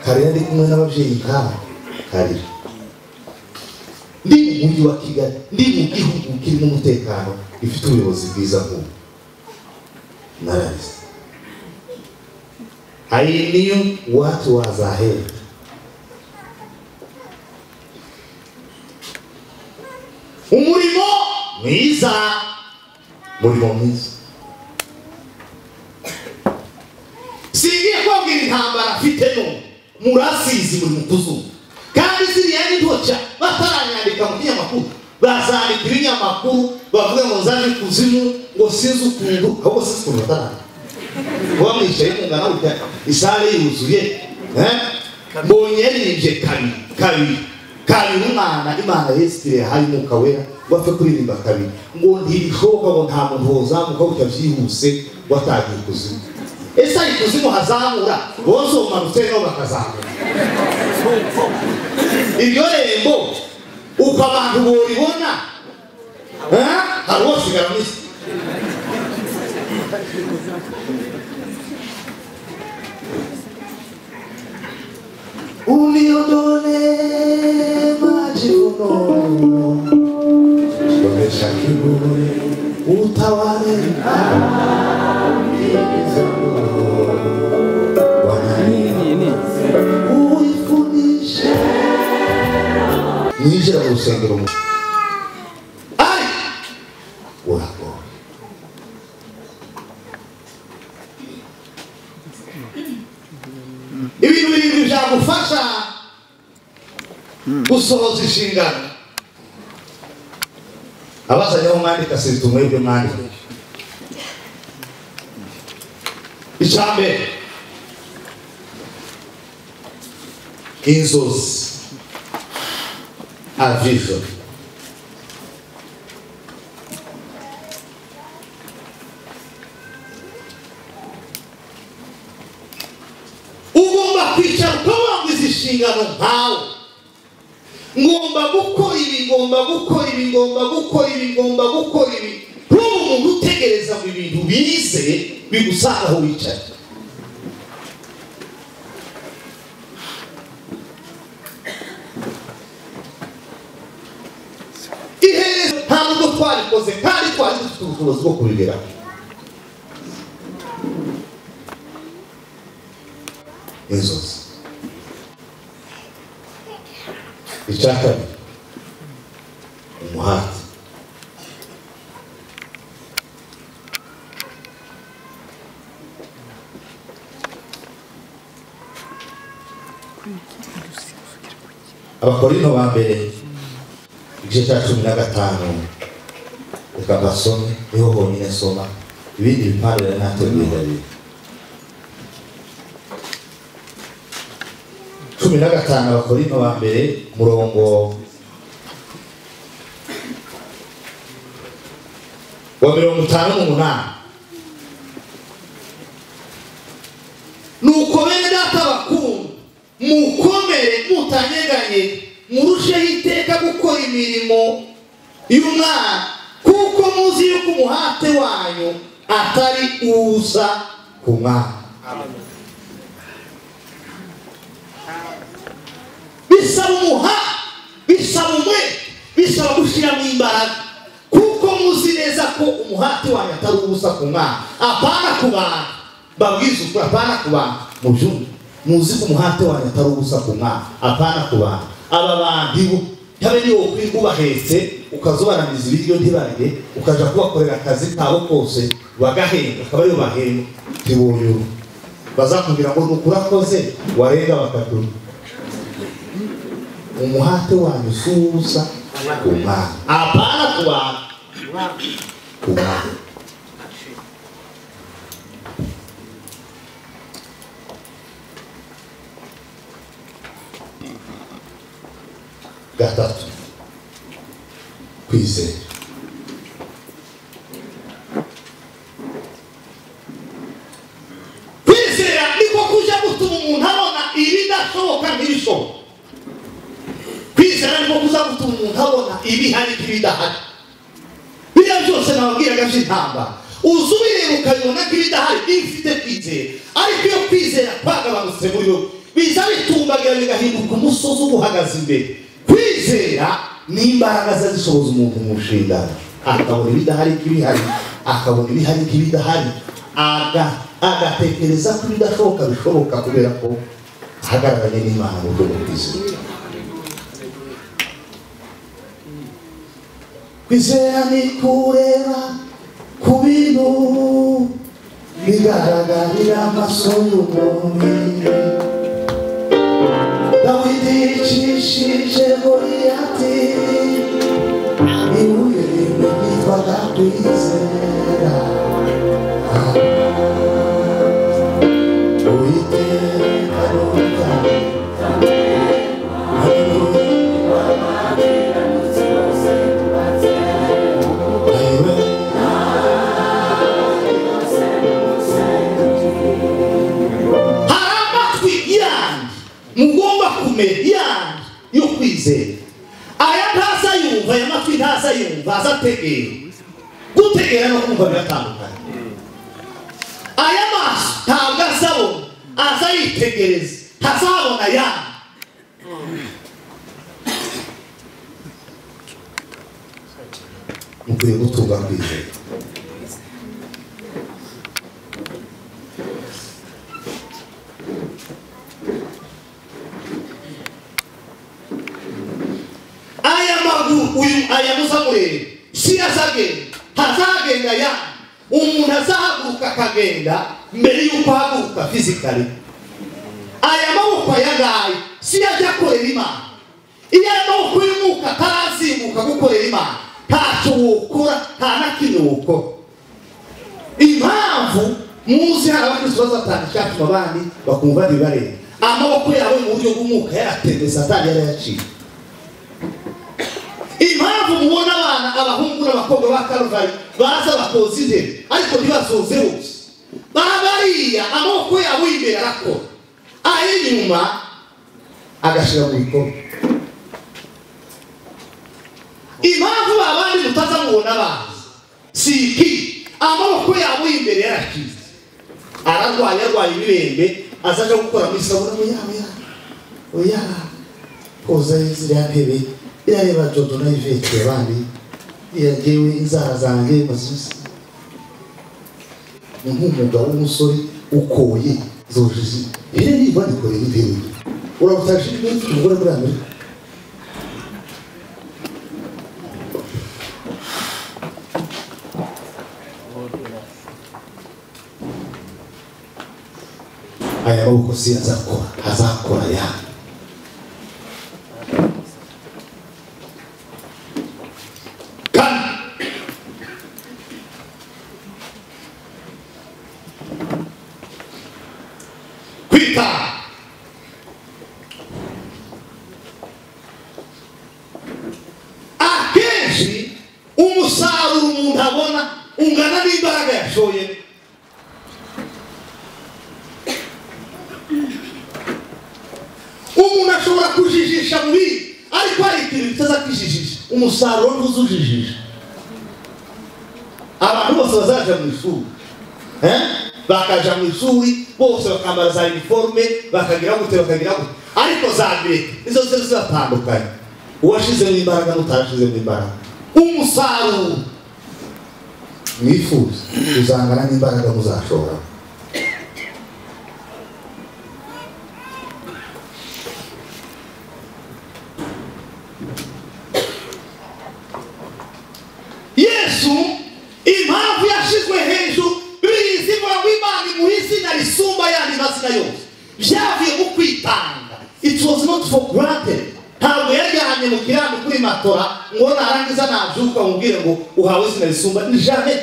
nkarira ndi kumwe n'ababyeyi nkabo, nkarira ndi mu mujyi wa Kigali, ndi mu gihugu kirimo umutekano, gifite ubuyobozi bwiza nk'ubu. Nararize. I knew what was ahead. Umurimo mwiza, umurimo mwiza. Singiye kubabwira intambara mfite none, murasizi muri mu kuzuba. Kandi ziriya ni ntoca bataranyandika mu kinyamakuru, bazandika ibinyamakuru bavuga ngo nzaje kuzimu, ngo sinzi ukuntu, ahubwo sinzi ukuntu batarandika. Kuba mwicaye mungana gutya, isale yuzuye, mbonye yaririmbye kabiri kabiri kabiri, umwana Imana Yesu yahaye Umwuka Wera ngo apfe kuririmba kabiri, ngo ntibishoboka, ngo nta muntu wozamuka gutya byihuse ngo atagiye ikuzimu. Ese ari ikuzimu hazamura bozomanutse nabo bakazamura iryo rembo, uko abantu boribona hari uwosigara mu isi. Uniondole majivuno, komesha kiburi, utawale akili zangu. Bwana uifundishe. Ninjira mu rusengero ari uragoye. Ibintu birindwi byagufasha gusohoza inshingano. Abazanyeho mwandika sirita mwebwe mwandika. Icya mbere, inzozi, a vision. Ugomba kwicara ukavuga izi nshingano nkawe, ngomba gukora ibi, ngomba gukora ibi, ngomba gukora ibi, ngomba gukora ibi. Ntube umuntu utegereza ngo ibintu bize bigusanga aho wicaye. Iherezo ntabwo twarikoze kandi twari dufite ubushobozi bwo kubigeraho. Inzozi. Icya kabiri, umuhate. Abakorinto ba mbere igice cya 15, reka mbasome, niho honyine soma, ibindi bipande nari nateguye ndabiri. 15 Abakorinto ba mbere, murongo wa 58. Nuko bene data bakundwa, mukomere mutanyeganye, murusheho iteka gukora imirimo y'Umwana, kuko muzi yuko umuhate wanyu atari uza ku Mwana. Bisaba umuhate, bisaba umwete, bisaba gushyiramo imbaraga, kuko muzi neza ko umuhate wanyu atari ubusa ku Mwana. Apana ku bantu, babwiza ukuri, apana ku bantu mubyumve. Muzi ko umuhate wanyu atari ubusa ku Mwana, apana ku bantu. Aba bantu bo habe niwo ubahetse ukazobaramiza ibiryo ntibarye, ukaja kubakorera akazi kabo kose bagahembwa, akaba ariyo bahembwa, ntiboyura. Bazakubwira ngo nukuri akoze, warenga bakatura. Umuhate wanyu si ubusa ku Mwana, apana ku bantu. Ku mwanya. Gatatu, kwizera. Kwizera niko kuja gutuma umuntu abona ibidashoboka nk'ibishoboka. Kwizera niko kuza gutuma umuntu abona ibihari nk'ibidahari. Biriya byose nababwiraga by'intambara, uzubireba ukabibona nk'ibidahari iyo ufite kwizera. Ariko iyo kwizera kwagabanutse muri wowe, biza bitumbagira bigahinduka umusozi uguhagaze imbere. Kwizera ni imbaraga zishoboza umuntu mu nshingano, akabona ibidahari nk'ibihari, akabona ibihari nk'ibidahari, agatekereza ko ibidashoboka bishoboka kubera ko ahagararanye n'Imana mu buryo bwo kwizera. Kwizera ni kureba ku bintu bigaragarira amaso y'umubiri. Dawidi yicishije Goliyati ibuye rimwe ryitwaga kwizera. Uwiteka ni umugabo. Hari amatwi yandi mugomba kumenya yandi yo kwizera. Aya ntaza yumva, aya matwi ntaza yumva, aza ategera. Gutegera no kumva biratandukanye. Aya maso ntabwo azabona, aza yitegereza, ntazabona yandi. Mukwiye gutunga kwizera. Aya maguru uyu aya muzamurebe si azagenda, ntazagenda ya umuntu azahaguruka akagenda mbere y'uko ahaguruka physically. Aya maboko aya ngaya si ajya akorera Imana. Iyo aya maboko y'umwuka atarazinguka gukorera Imana, ntacyo wokora, nta na kimwe wokora. Impamvu muzi hari abakristo bazatanga icyatuma abandi bakumva ntibarebe, amaboko yabo mu buryo bw'umwuka yaratembe, Satani yarayaciye. Impamvu mubona abana abahungu n'abakobwa ba Karuvali baza bakoza intebe ariko ntibasoze bose, baba bariya amaboko yabo y'imbere arakora, ay'inyuma agashyira mu bikorwa. Impamvu abandi mutaza mubona baza si iki, amaboko yabo y'imbere yarakize, ararwaye, arwaye ibibembe, azaja gukora muri sabuna, oya oya oya, koza ziriya ntebe irareba Jodo na Yvette abandi, njyewe inzara zanjye mazusi. Ni nk'umugabo w'umusore ukoye zojeje iri niba nikorera intebe. Urabuta Jimmy ufite umugore muri Amerika. Aya maboko si azakora, azakora ya. Kane, kwita akenshi umusaruro umuntu abona ungana n'imbaraga yashoye. Umuntu ashobora kujijisha mu bindi, ariko hari ikintu kitaza kwijijisha, umusaruro ntuzujijisha. Abantu bose bazaja mu ishuri, bakaja mu ishuri bose bakambara za uniforme, bakagira gute bakagira gute, ariko za mbere nizo ziba zibatandukanye, uwashizemo imbaraga n'utarashizemo imbaraga. Umusaruro mwifuza uzangana n'imbaraga muzashora. Yesu impamvu yashizwe hejuru, bizi ngo Imana imuha izina risumba ayandi mazina yose, byavuye mu kwitanga. It was not for granted. Ntabwo yari aryamye mu kirambi kuri matora ngo narangiza nabyuka mubwire ngo uhawe izina risumba ni jamais.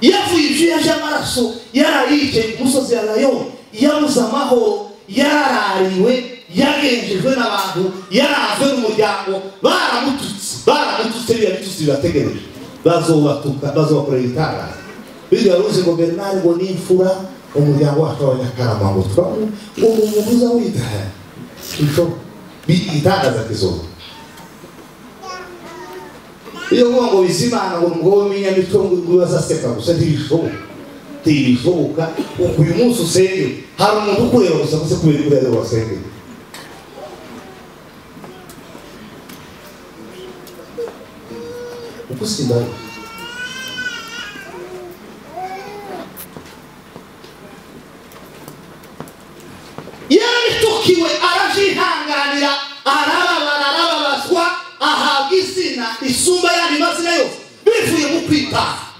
Yavuye ibyuya by'amaraso, yarayicaye ku musozi ya Layo, yabuze amahoro, yararariwe, yagenjejwe n'abantu, yarazwe n'umuryango, baramututse biriya bitutsi bibategereje, bazobatuka, bazobakorera ibitangaza. Biriya ruzi ngo Bernard ngo ni imfura, umuryango wacu w'Abanyakarama ngo turamu, ngo umuntu uza wita igitangaza kizoba. Iyo uvuga ngo Bizimana ngo umugabo w'iminyamico ngo azaseka gusa ntibishoboka, ntibishoboka. Uyu munsi usenge hari umuntu ukureba gusa gusa kubera ibyo wasengeye. Uko simbaye yarabitukiwe, arabyihanganira, arababara, arababazwa, ahabwa izina isumba yandi mazina yose bivuye mu kwitanga.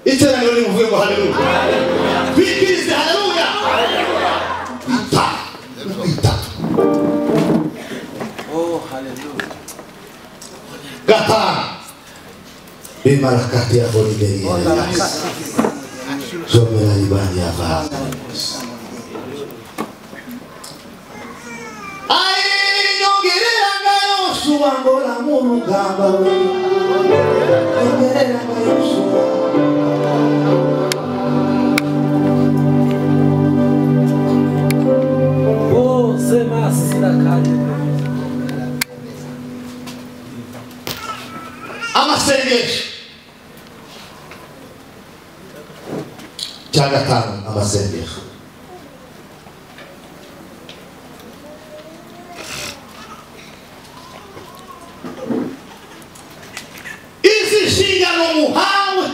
Iteraniro rimuvuye ngo haleluya, twikirize haleluya. Kwita. Oh, haleluya. Gatanu bimarakati ya boliberi zomera ibani ya vaza Yoshua ngora mu rugamba we, nyongerera nga Yoshua. Bose masira kare. Amasengesho cya gatanu, amasengesho. Muhawe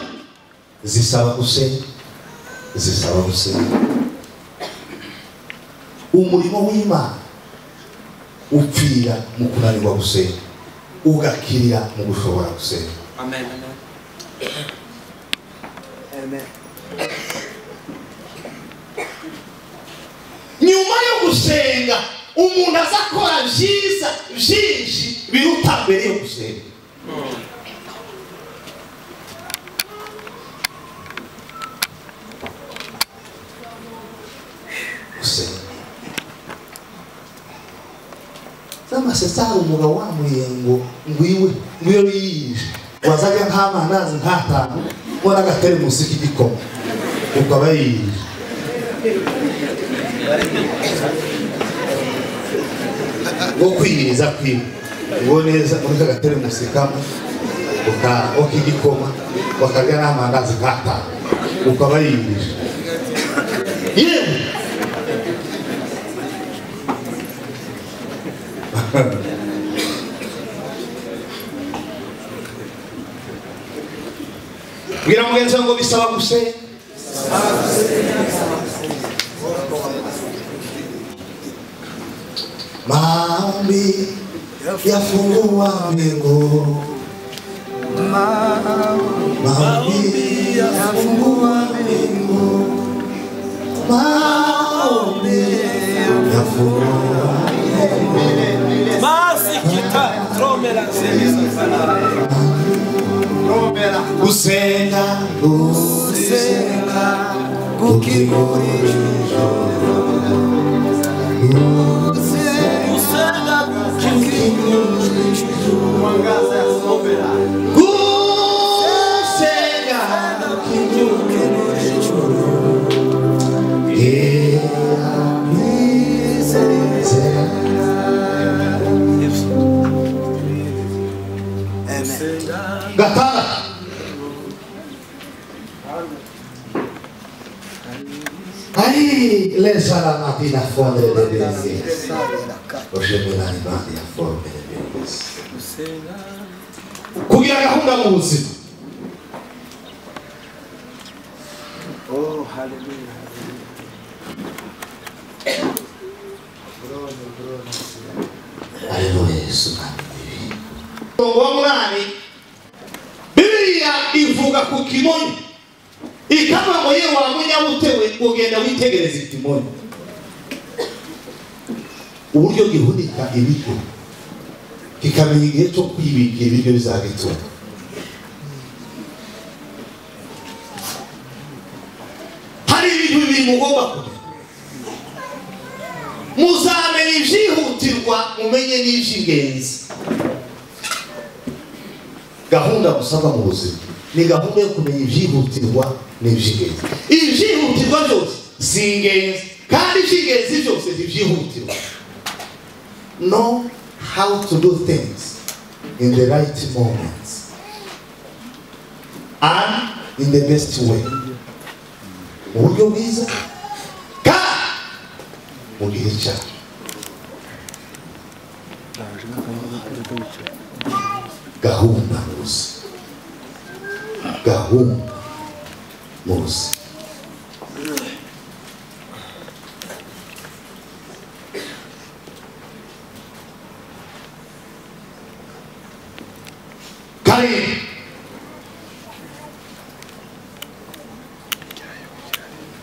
zisaba gusenga, zisaba gusenga. Umurimo w'Imana upfira mu kunanirwa gusenga, ugakirira mu gushobora gusenga. Amen. Amen. Nyuma yo gusenga umuntu azakora byiza byinshi biruta mbere yo gusenga. Amasesari umugabo wamuriye ngo ngwiwe ngwiyo yiyije wazajya nk'amandazi nk'atanu ngo n'agateremusi k'igikoma ukaba yiyije. Ngo kwiyiriza kwiwe ngo neza muri ka gateremusi kamwe k'igikoma bakarya n'amandazi nk'atanu ukaba yiyirije. Yewe bwira mugenzi wawe ngo bisaba gusenga. Maombi yafungua mbingu, maombi yafungua mbingu, maombi yafungua mbingu. Masikita tromela gusenga, gusenga gukingura ijuru, gusenga gukingura ijuru, gusenga gukingura ijuru. Gatandatu Aí les la mattina fondre de bellezza, ojemerani a forme de bellezza. Kugira gahunda mu buzima. Oh, haleluya. Haleluya Yesu. Umurongo wa munani, Bibiliya ivuga ku kimonyo, ikavuga ngo yewe wa munyabutewe ugenda witegereza ikimonyo, uburyo gihunika ibiryo. kikamenya igihe cyo kwibikira ibiryo bizagitunga. Hari ibintu bibiri mugomba kumenya. Muzamenya ibyihutirwa, mumenye n'iby'ingenzi. Gahunda musabwa mu buzima ni gahunda yo kumenya ibyihutirwa n'iby'ingenzi. Ibyihutirwa byose si ingenzi, kandi iby'ingenzi byose ntibyihutirwa. Know how to do things in the right moment and in the best way. Mu buryo bwiza kandi mu gihe cyawe. Gahunda mu buzima. Gahunda mu buzima. Karindwi,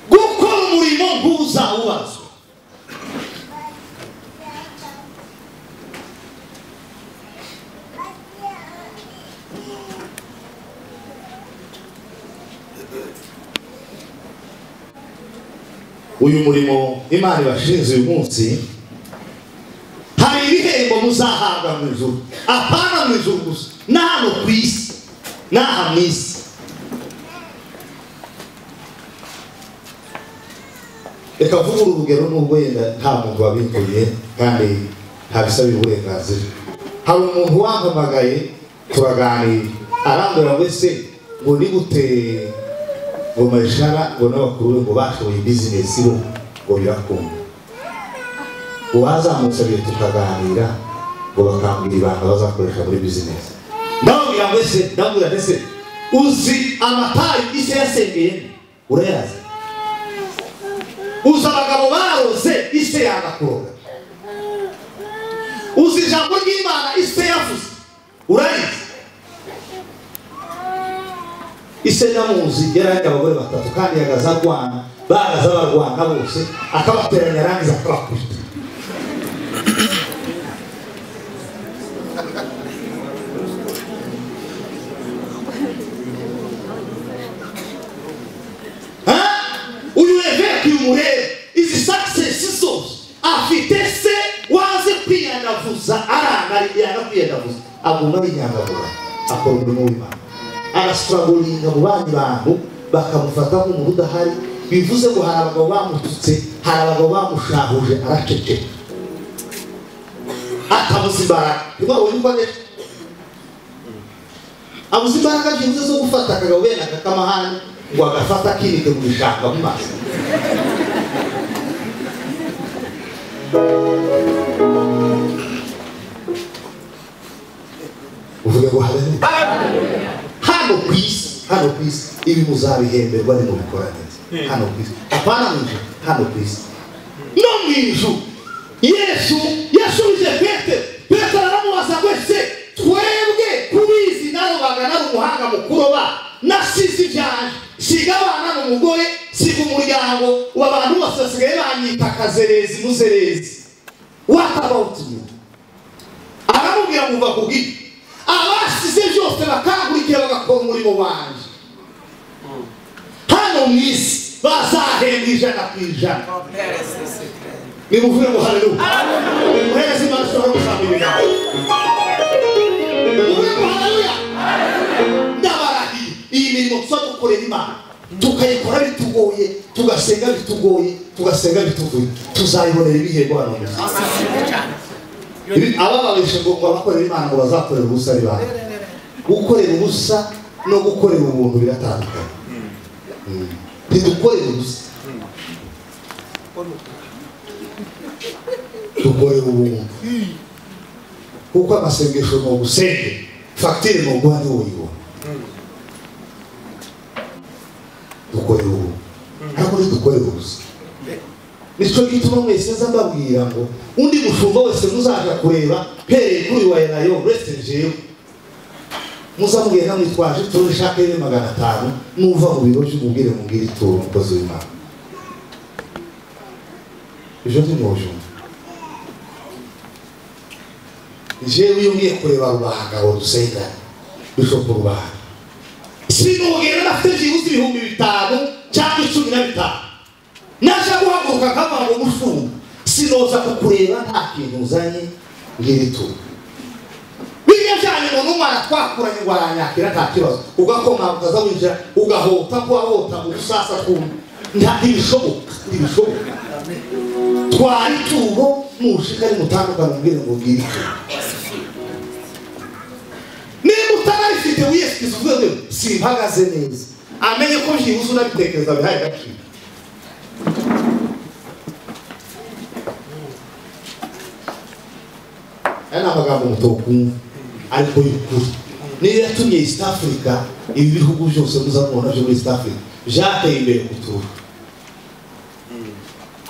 gukora umurimo ntuzawubazwa. Uyu murimo Imana ibashinze uyu munsi, hari ibihembo muzahabwa mu ijuru. Apana mu ijuru gusa, na hano ku isi, n'aha mu isi. Reka mvuge urugero nubwo yenda nta muntu wabintuye kandi ntabisabira uburenganzira. Hari umuntu wampamagaye turaganira, arambwira ngo ese ngo ni gute ngo Marishara ngo n'abakuru be ngo bashoboye bizinesi bo ngo birakunda. Ngo bazamusabiye tukaganira ngo bakambwira ibanga bazakoresha muri bizinesi. Ndababwira ngo ese, ndababwira nti ese uzi amatayi isi yasengeyemo urayazi? Uzi abagabo baroze isi yanga kuroga? Uzi ijambo ry'Imana isi yavuze urarizi? Ise ndamuzi yari abagore batatu kandi yagaza arwana, baraza barwana bose akabateranya arangiza akabakubita. Uyu eveke uyu murebe izi success zose afite se waze kwiyanavuza, aranga yanga kwiyanavuza, aguma yinyangagura akora umurimo w'Imana. Arasitaragoringa mu bandi bantu bakamufata nk'umuntu udahari, bivuze ngo hari abagabo bamututse, hari abagabo bamushahuje, araceceka atabuze imbaraga. Ntimwabonye uko ameze? Abuze imbaraga byibuze zo gufata akagabo bene aka k'amahane ngo agafata akinike mu bishanga mu maso. Uvuge ngo haleluya. Hano ku isi, hano ku isi ibi muzabihemberwa nimubikora neza. Hano ku isi, apana mu ijuru, hano ku isi. No mu ijuru Yesu yasubije Petero. Petero aramubaza ngo ese twebwe kubizi narobaga nari umuhanga mu kuroba, nasize ibyanje, siga abana n'umugore, siga umuryango, ubu abantu bose basigaye banyita kazerezi muzerezi. What about you? Aramubwira ngo uva ku giti. Abasize byose bakangurikira bagakora umurimo wanje hano mu isi bazahembwa 100%. Nimuvuge ngo haleluya. Nimuhereze Imana ishobora gusanga ibiganza. Muvuge ngo haleluya. Ndabarahiye, iyi mirimo tuza dukorera Imana tukayikora bitugoye, tugasenga bitugoye, tugasenga bituvuye, tuzayibonera ibihembo hano mu isi. Abababeshe ngo abakorera Imana ngo bazakorera ubusa ari bande? Gukorera ubusa no gukorera ubuntu biratandukanye. Ntidukorera ubusa, dukorera ubuntu. Kuko amasengesho ni ugusenge, fagitire ni uguha niwo uyibona. Dukorera ubuntu, ariko ntidukorera ubusa. Nicyo gituma mwese nza mbabwira ngo undi mushumba wese muzaja kureba mpereye kuri uyu wa Elayo uretse jewe, muzamubwira mwitwaje ituro rishaka ibe 500, nuva mu biro by'umubwire mubwire ituro umukozi w'Imana. Ibyo ntimwobyumva. Jewe iyo ngiye kureba Rubaga ngo dusengane Bishop Rubaga sinugera nafite byibuze 5000 cyangwa 15 naje guhaguruka nkava ngo mushumba sinoza kukureba nta kintu uzanye ngiritu bijya cyane ngo n'umwana twakuranye ngo aranyakira nta kibazo ugakoma ukaza winjira ugahota ko wahota mu rusasa twumva nta ntibishoboka ntibishoboka twari tubo mushikari mutandukana mbwire ngo ngiritu niba utarabifite wiyesikiza uvuge ngo simpagaze neza amenye ko byibuze unabitekereza bihaye agaciro. Aya ni amagambo mutokumva ariko y'ukuri niyo yatumye East Africa ibi bihugu byose muzamubona byo muri East Africa byateye imbere kutura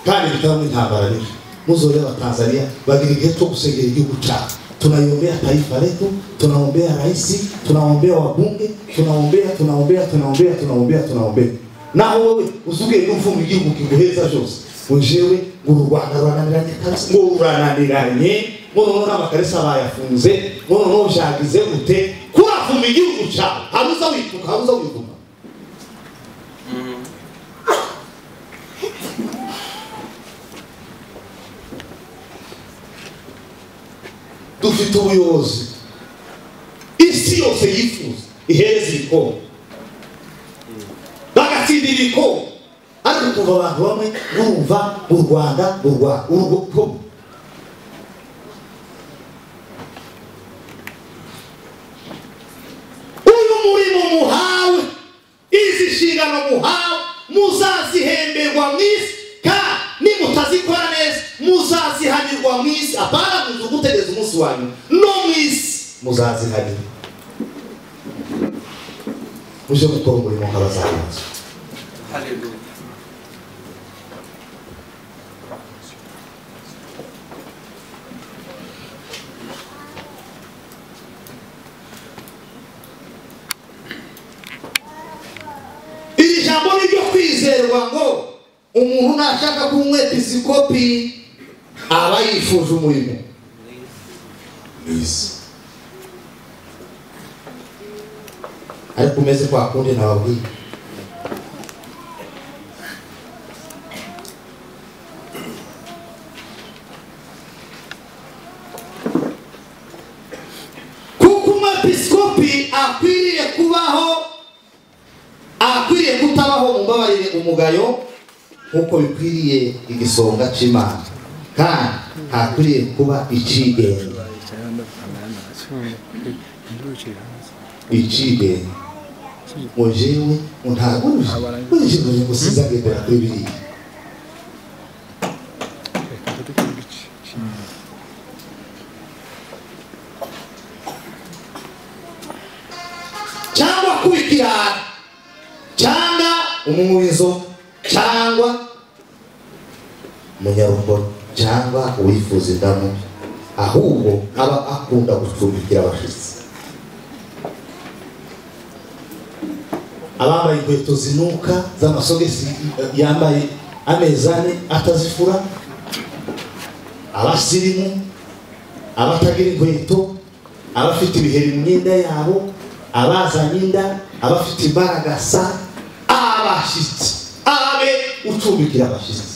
kandi bitabamo intambara rero muzoreba Tanzania bagira igihe cyo gusengera igihugu cyabo. Tunaiombea taifa letu, tunaombea rais, tunaombea wabunge, tunaombea tunaombea tunaombea tunaombea tunaombea. Naho wewe uzuge n'uvuga igihugu kiguheza byose. Unjewe ngo u Rwanda rurananiranye kandi ngo rurananiranye, ngo noneho n'amakarisa bayafunze, ngo noneho byagize gute kuravuma igihugu cyawe. Haruza wituka, haruza wivuma. Dufite ubuyobozi isi yose yifuza ihereza ibikombe bagatsindira ibikombe ariko kuva abantu bamwe urumva u Rwanda urwo uyu murimo muhawe izi nshingano muhawe muzazihemberwa mu isi kandi nimutazikora neza muzazihanirwa mu isi apana muzu gutegereza umunsi wanyu no mu isi muzazihanirwa muje gukora umurimo nk'abazabanza. Haleluya. Iri jambo ni ryo kwizerwa ngo umuntu nashaka kuba umwepiskopi aba yifuje umurimo mwiza ariko umeze kwa kundi nababwiye. Kuko umwepiskopi akwiriye kubaho akwiriye kutabaho mumbabarire umugayo nkuko bikwiriye igisonga cy'Imana kandi ntakwiriye kuba icigenga icigenga ngo jewe ntabwo ngo sizagendera kuri biriya. Cyangwa kubikirana cyangwa umumurizo cyangwa umunyarugomo cyangwa uwifuza indamu ahubwo aba akunda gucumbikira abashitsi abambaye inkweto zinuka z'amasogisi yambaye amezi ane atazifura abasirimu abatagira inkweto abafite ibiheri mu myenda yabo abazanye inda abafite imbaraga sa abashitsi abe ucumbikira abashitsi.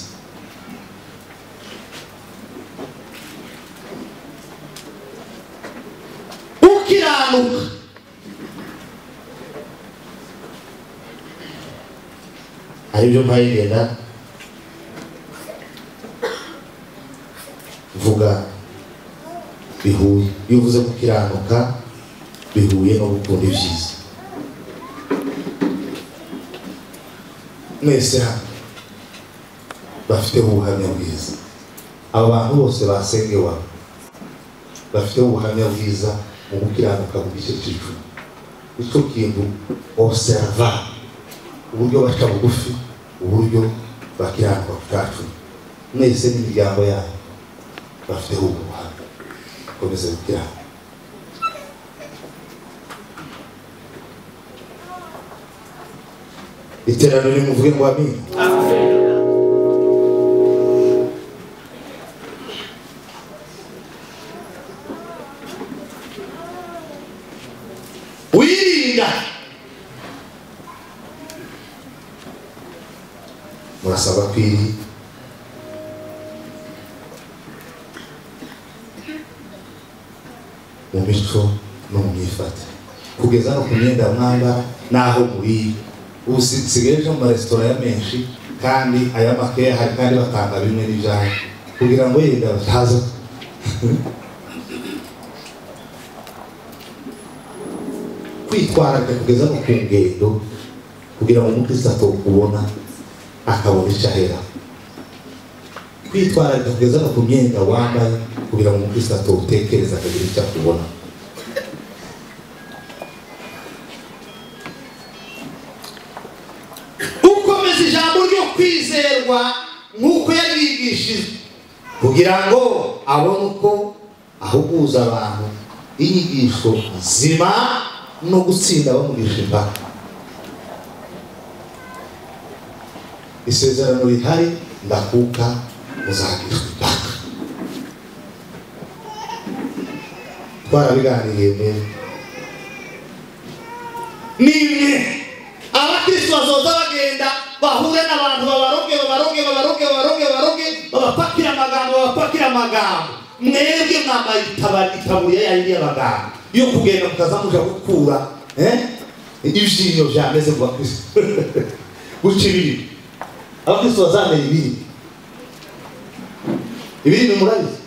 Ukiranuka aribyo mpayigenda vuga bihuye iyo uvuze gukiranuka bihuye no gukunda ibyiza. Mwese hano bafite ubuhamya bwiza aba bantu bose basengewa bafite ubuhamya bwiza mu gukiranuka mu gice cy'icumi icyo kintu observa uburyo baca bugufi uburyo bakiranuka ku cacumi mwese n'imiryango yabo bafite ubuhamya komeza gukiranuka. Iteraniro nimuvuge ngo amina. Wirinda. Murasabwa kwiri mu mico no mu myifatire, kugeza no ku myenda mwambara n'aho muri. Ubu nsigaye nja mu maresitora ya menshi kandi aya makeya hari, kandi batanga bimwe n'ibyayo kugira ngo yenda bataza. Kwitwararika kugeza no ku ngendo kugira ngo umukristo atokubona akabona icyo ahera. Kwitwararika kugeza no ku myenda wambaye kugira ngo umukristo atotekereza akagira icyo akubona. Ukomeza ijambo ryo kwizerwa nk'uko yaryigishijwe, kugira ngo abone uko ahuguza abantu inyigisho nzima no gutsinda bamugisha impaka. Isezerano rihari ndakuka muzagishwa impaka. Twarabiganiriye neza. Nimwe abakristo bazoza bagenda bahure n'abantu babaroge babaroge babaroge babaroge babaroge babapakira amagambo babapakira amagambo. Mwebwe mwambaye itaburiya yayindi y'abaganga yo kugenda mukaza muja gukura ibyinyo byameze ku bakristo. Guca ibiri. Abakristo bazamera ibiri. Ibirimi murabizi.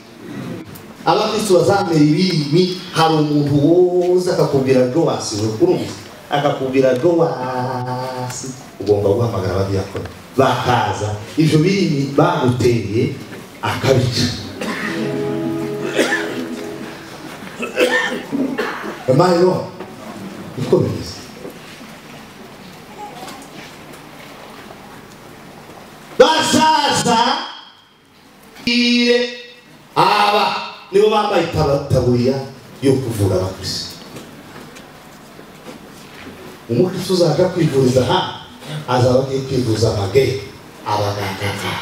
Abakristo bazamera ibirimi. Hari umuntu woza akakubwira Joasi, urumva akakubwira Joasi, ugomba guhamagara abadiyakoni bakaza, ivyo birimi baguteye akabica. Amahoro niko bimeze. Bazaza ire aba nibo bambaye itaburiya yo kuvura abakristo. Umukristo uzaja kwivuriza ha azaba agiye kwivuza amage abaganga,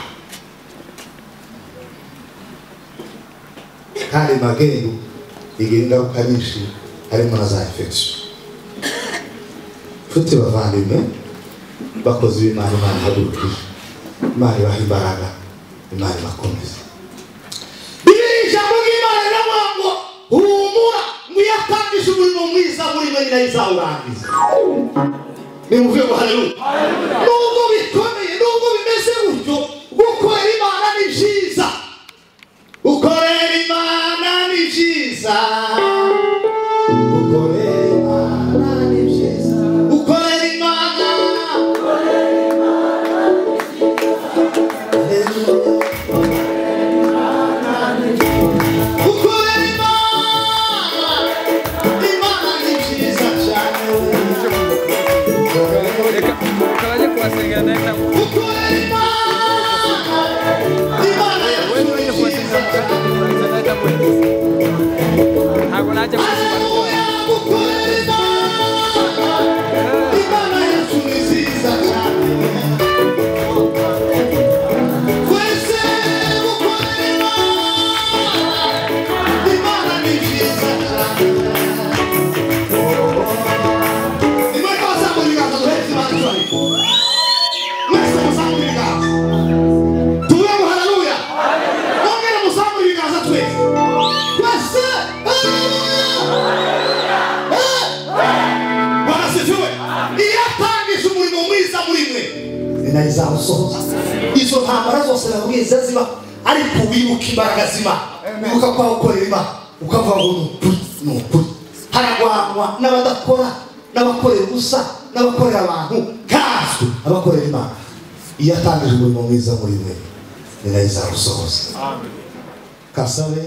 kandi magendu igira ingaruka nyinshi harimo na za infection. Nshuti bavandimwe, bakozi b'Imana, Imana ihagurukije, Imana ibaha imbaraga, Imana ibakomeza. Bibiliya ijambo ry'Imana riravuga ngo humura, ngo iyo atangije umurimo mwiza muri mwe nyina izawurangiza. Nimuvuge ngo haleluya. Nubwo bikomeye, nubwo bimeze gutyo, gukorera Imana ni byiza. Gukorera Imana ni byiza. Gukorera Imana ni byiza. Gukorera Imana. Gukorera Imana. Imana ni byiza cyane. Reka bajye kubasengera nawe ntabwo. Gukorera Imana. Imana Wowe niba ujya kubasengera mu kanya kurangiza nahita mbohereza. Ntabwo najya kubisoma. Gukorera Imana. Imana yacu ni nziza cyane. Twese gukorera Imana. Imana ni nziza cyane. Nimwe bazamura ibiganza duhereze Imana icyubahiro. Mwese muzamure ibiganza. Tuvuge ngo haleluya. Mwongere muzamure ibiganza twese. Twese haleluya. Bwana asifiwe. Iyo atangije umurimo mwiza muri mwe ni nayo izawusohoza. Izo ntambara zose nabwiye ziba, ariko wibuka imbaraga z'Imana, wibuka ko ukorera Imana, ukavuga ngo ni ukuri, ni ukuri. Haragwanwa n'abadakora, n'abakorera ubusa, n'abakorera abantu, kazwi abakorera Imana. Iyo atangije umurimo mwiza muri mwe ni nayo izawusohoza. Kasabe.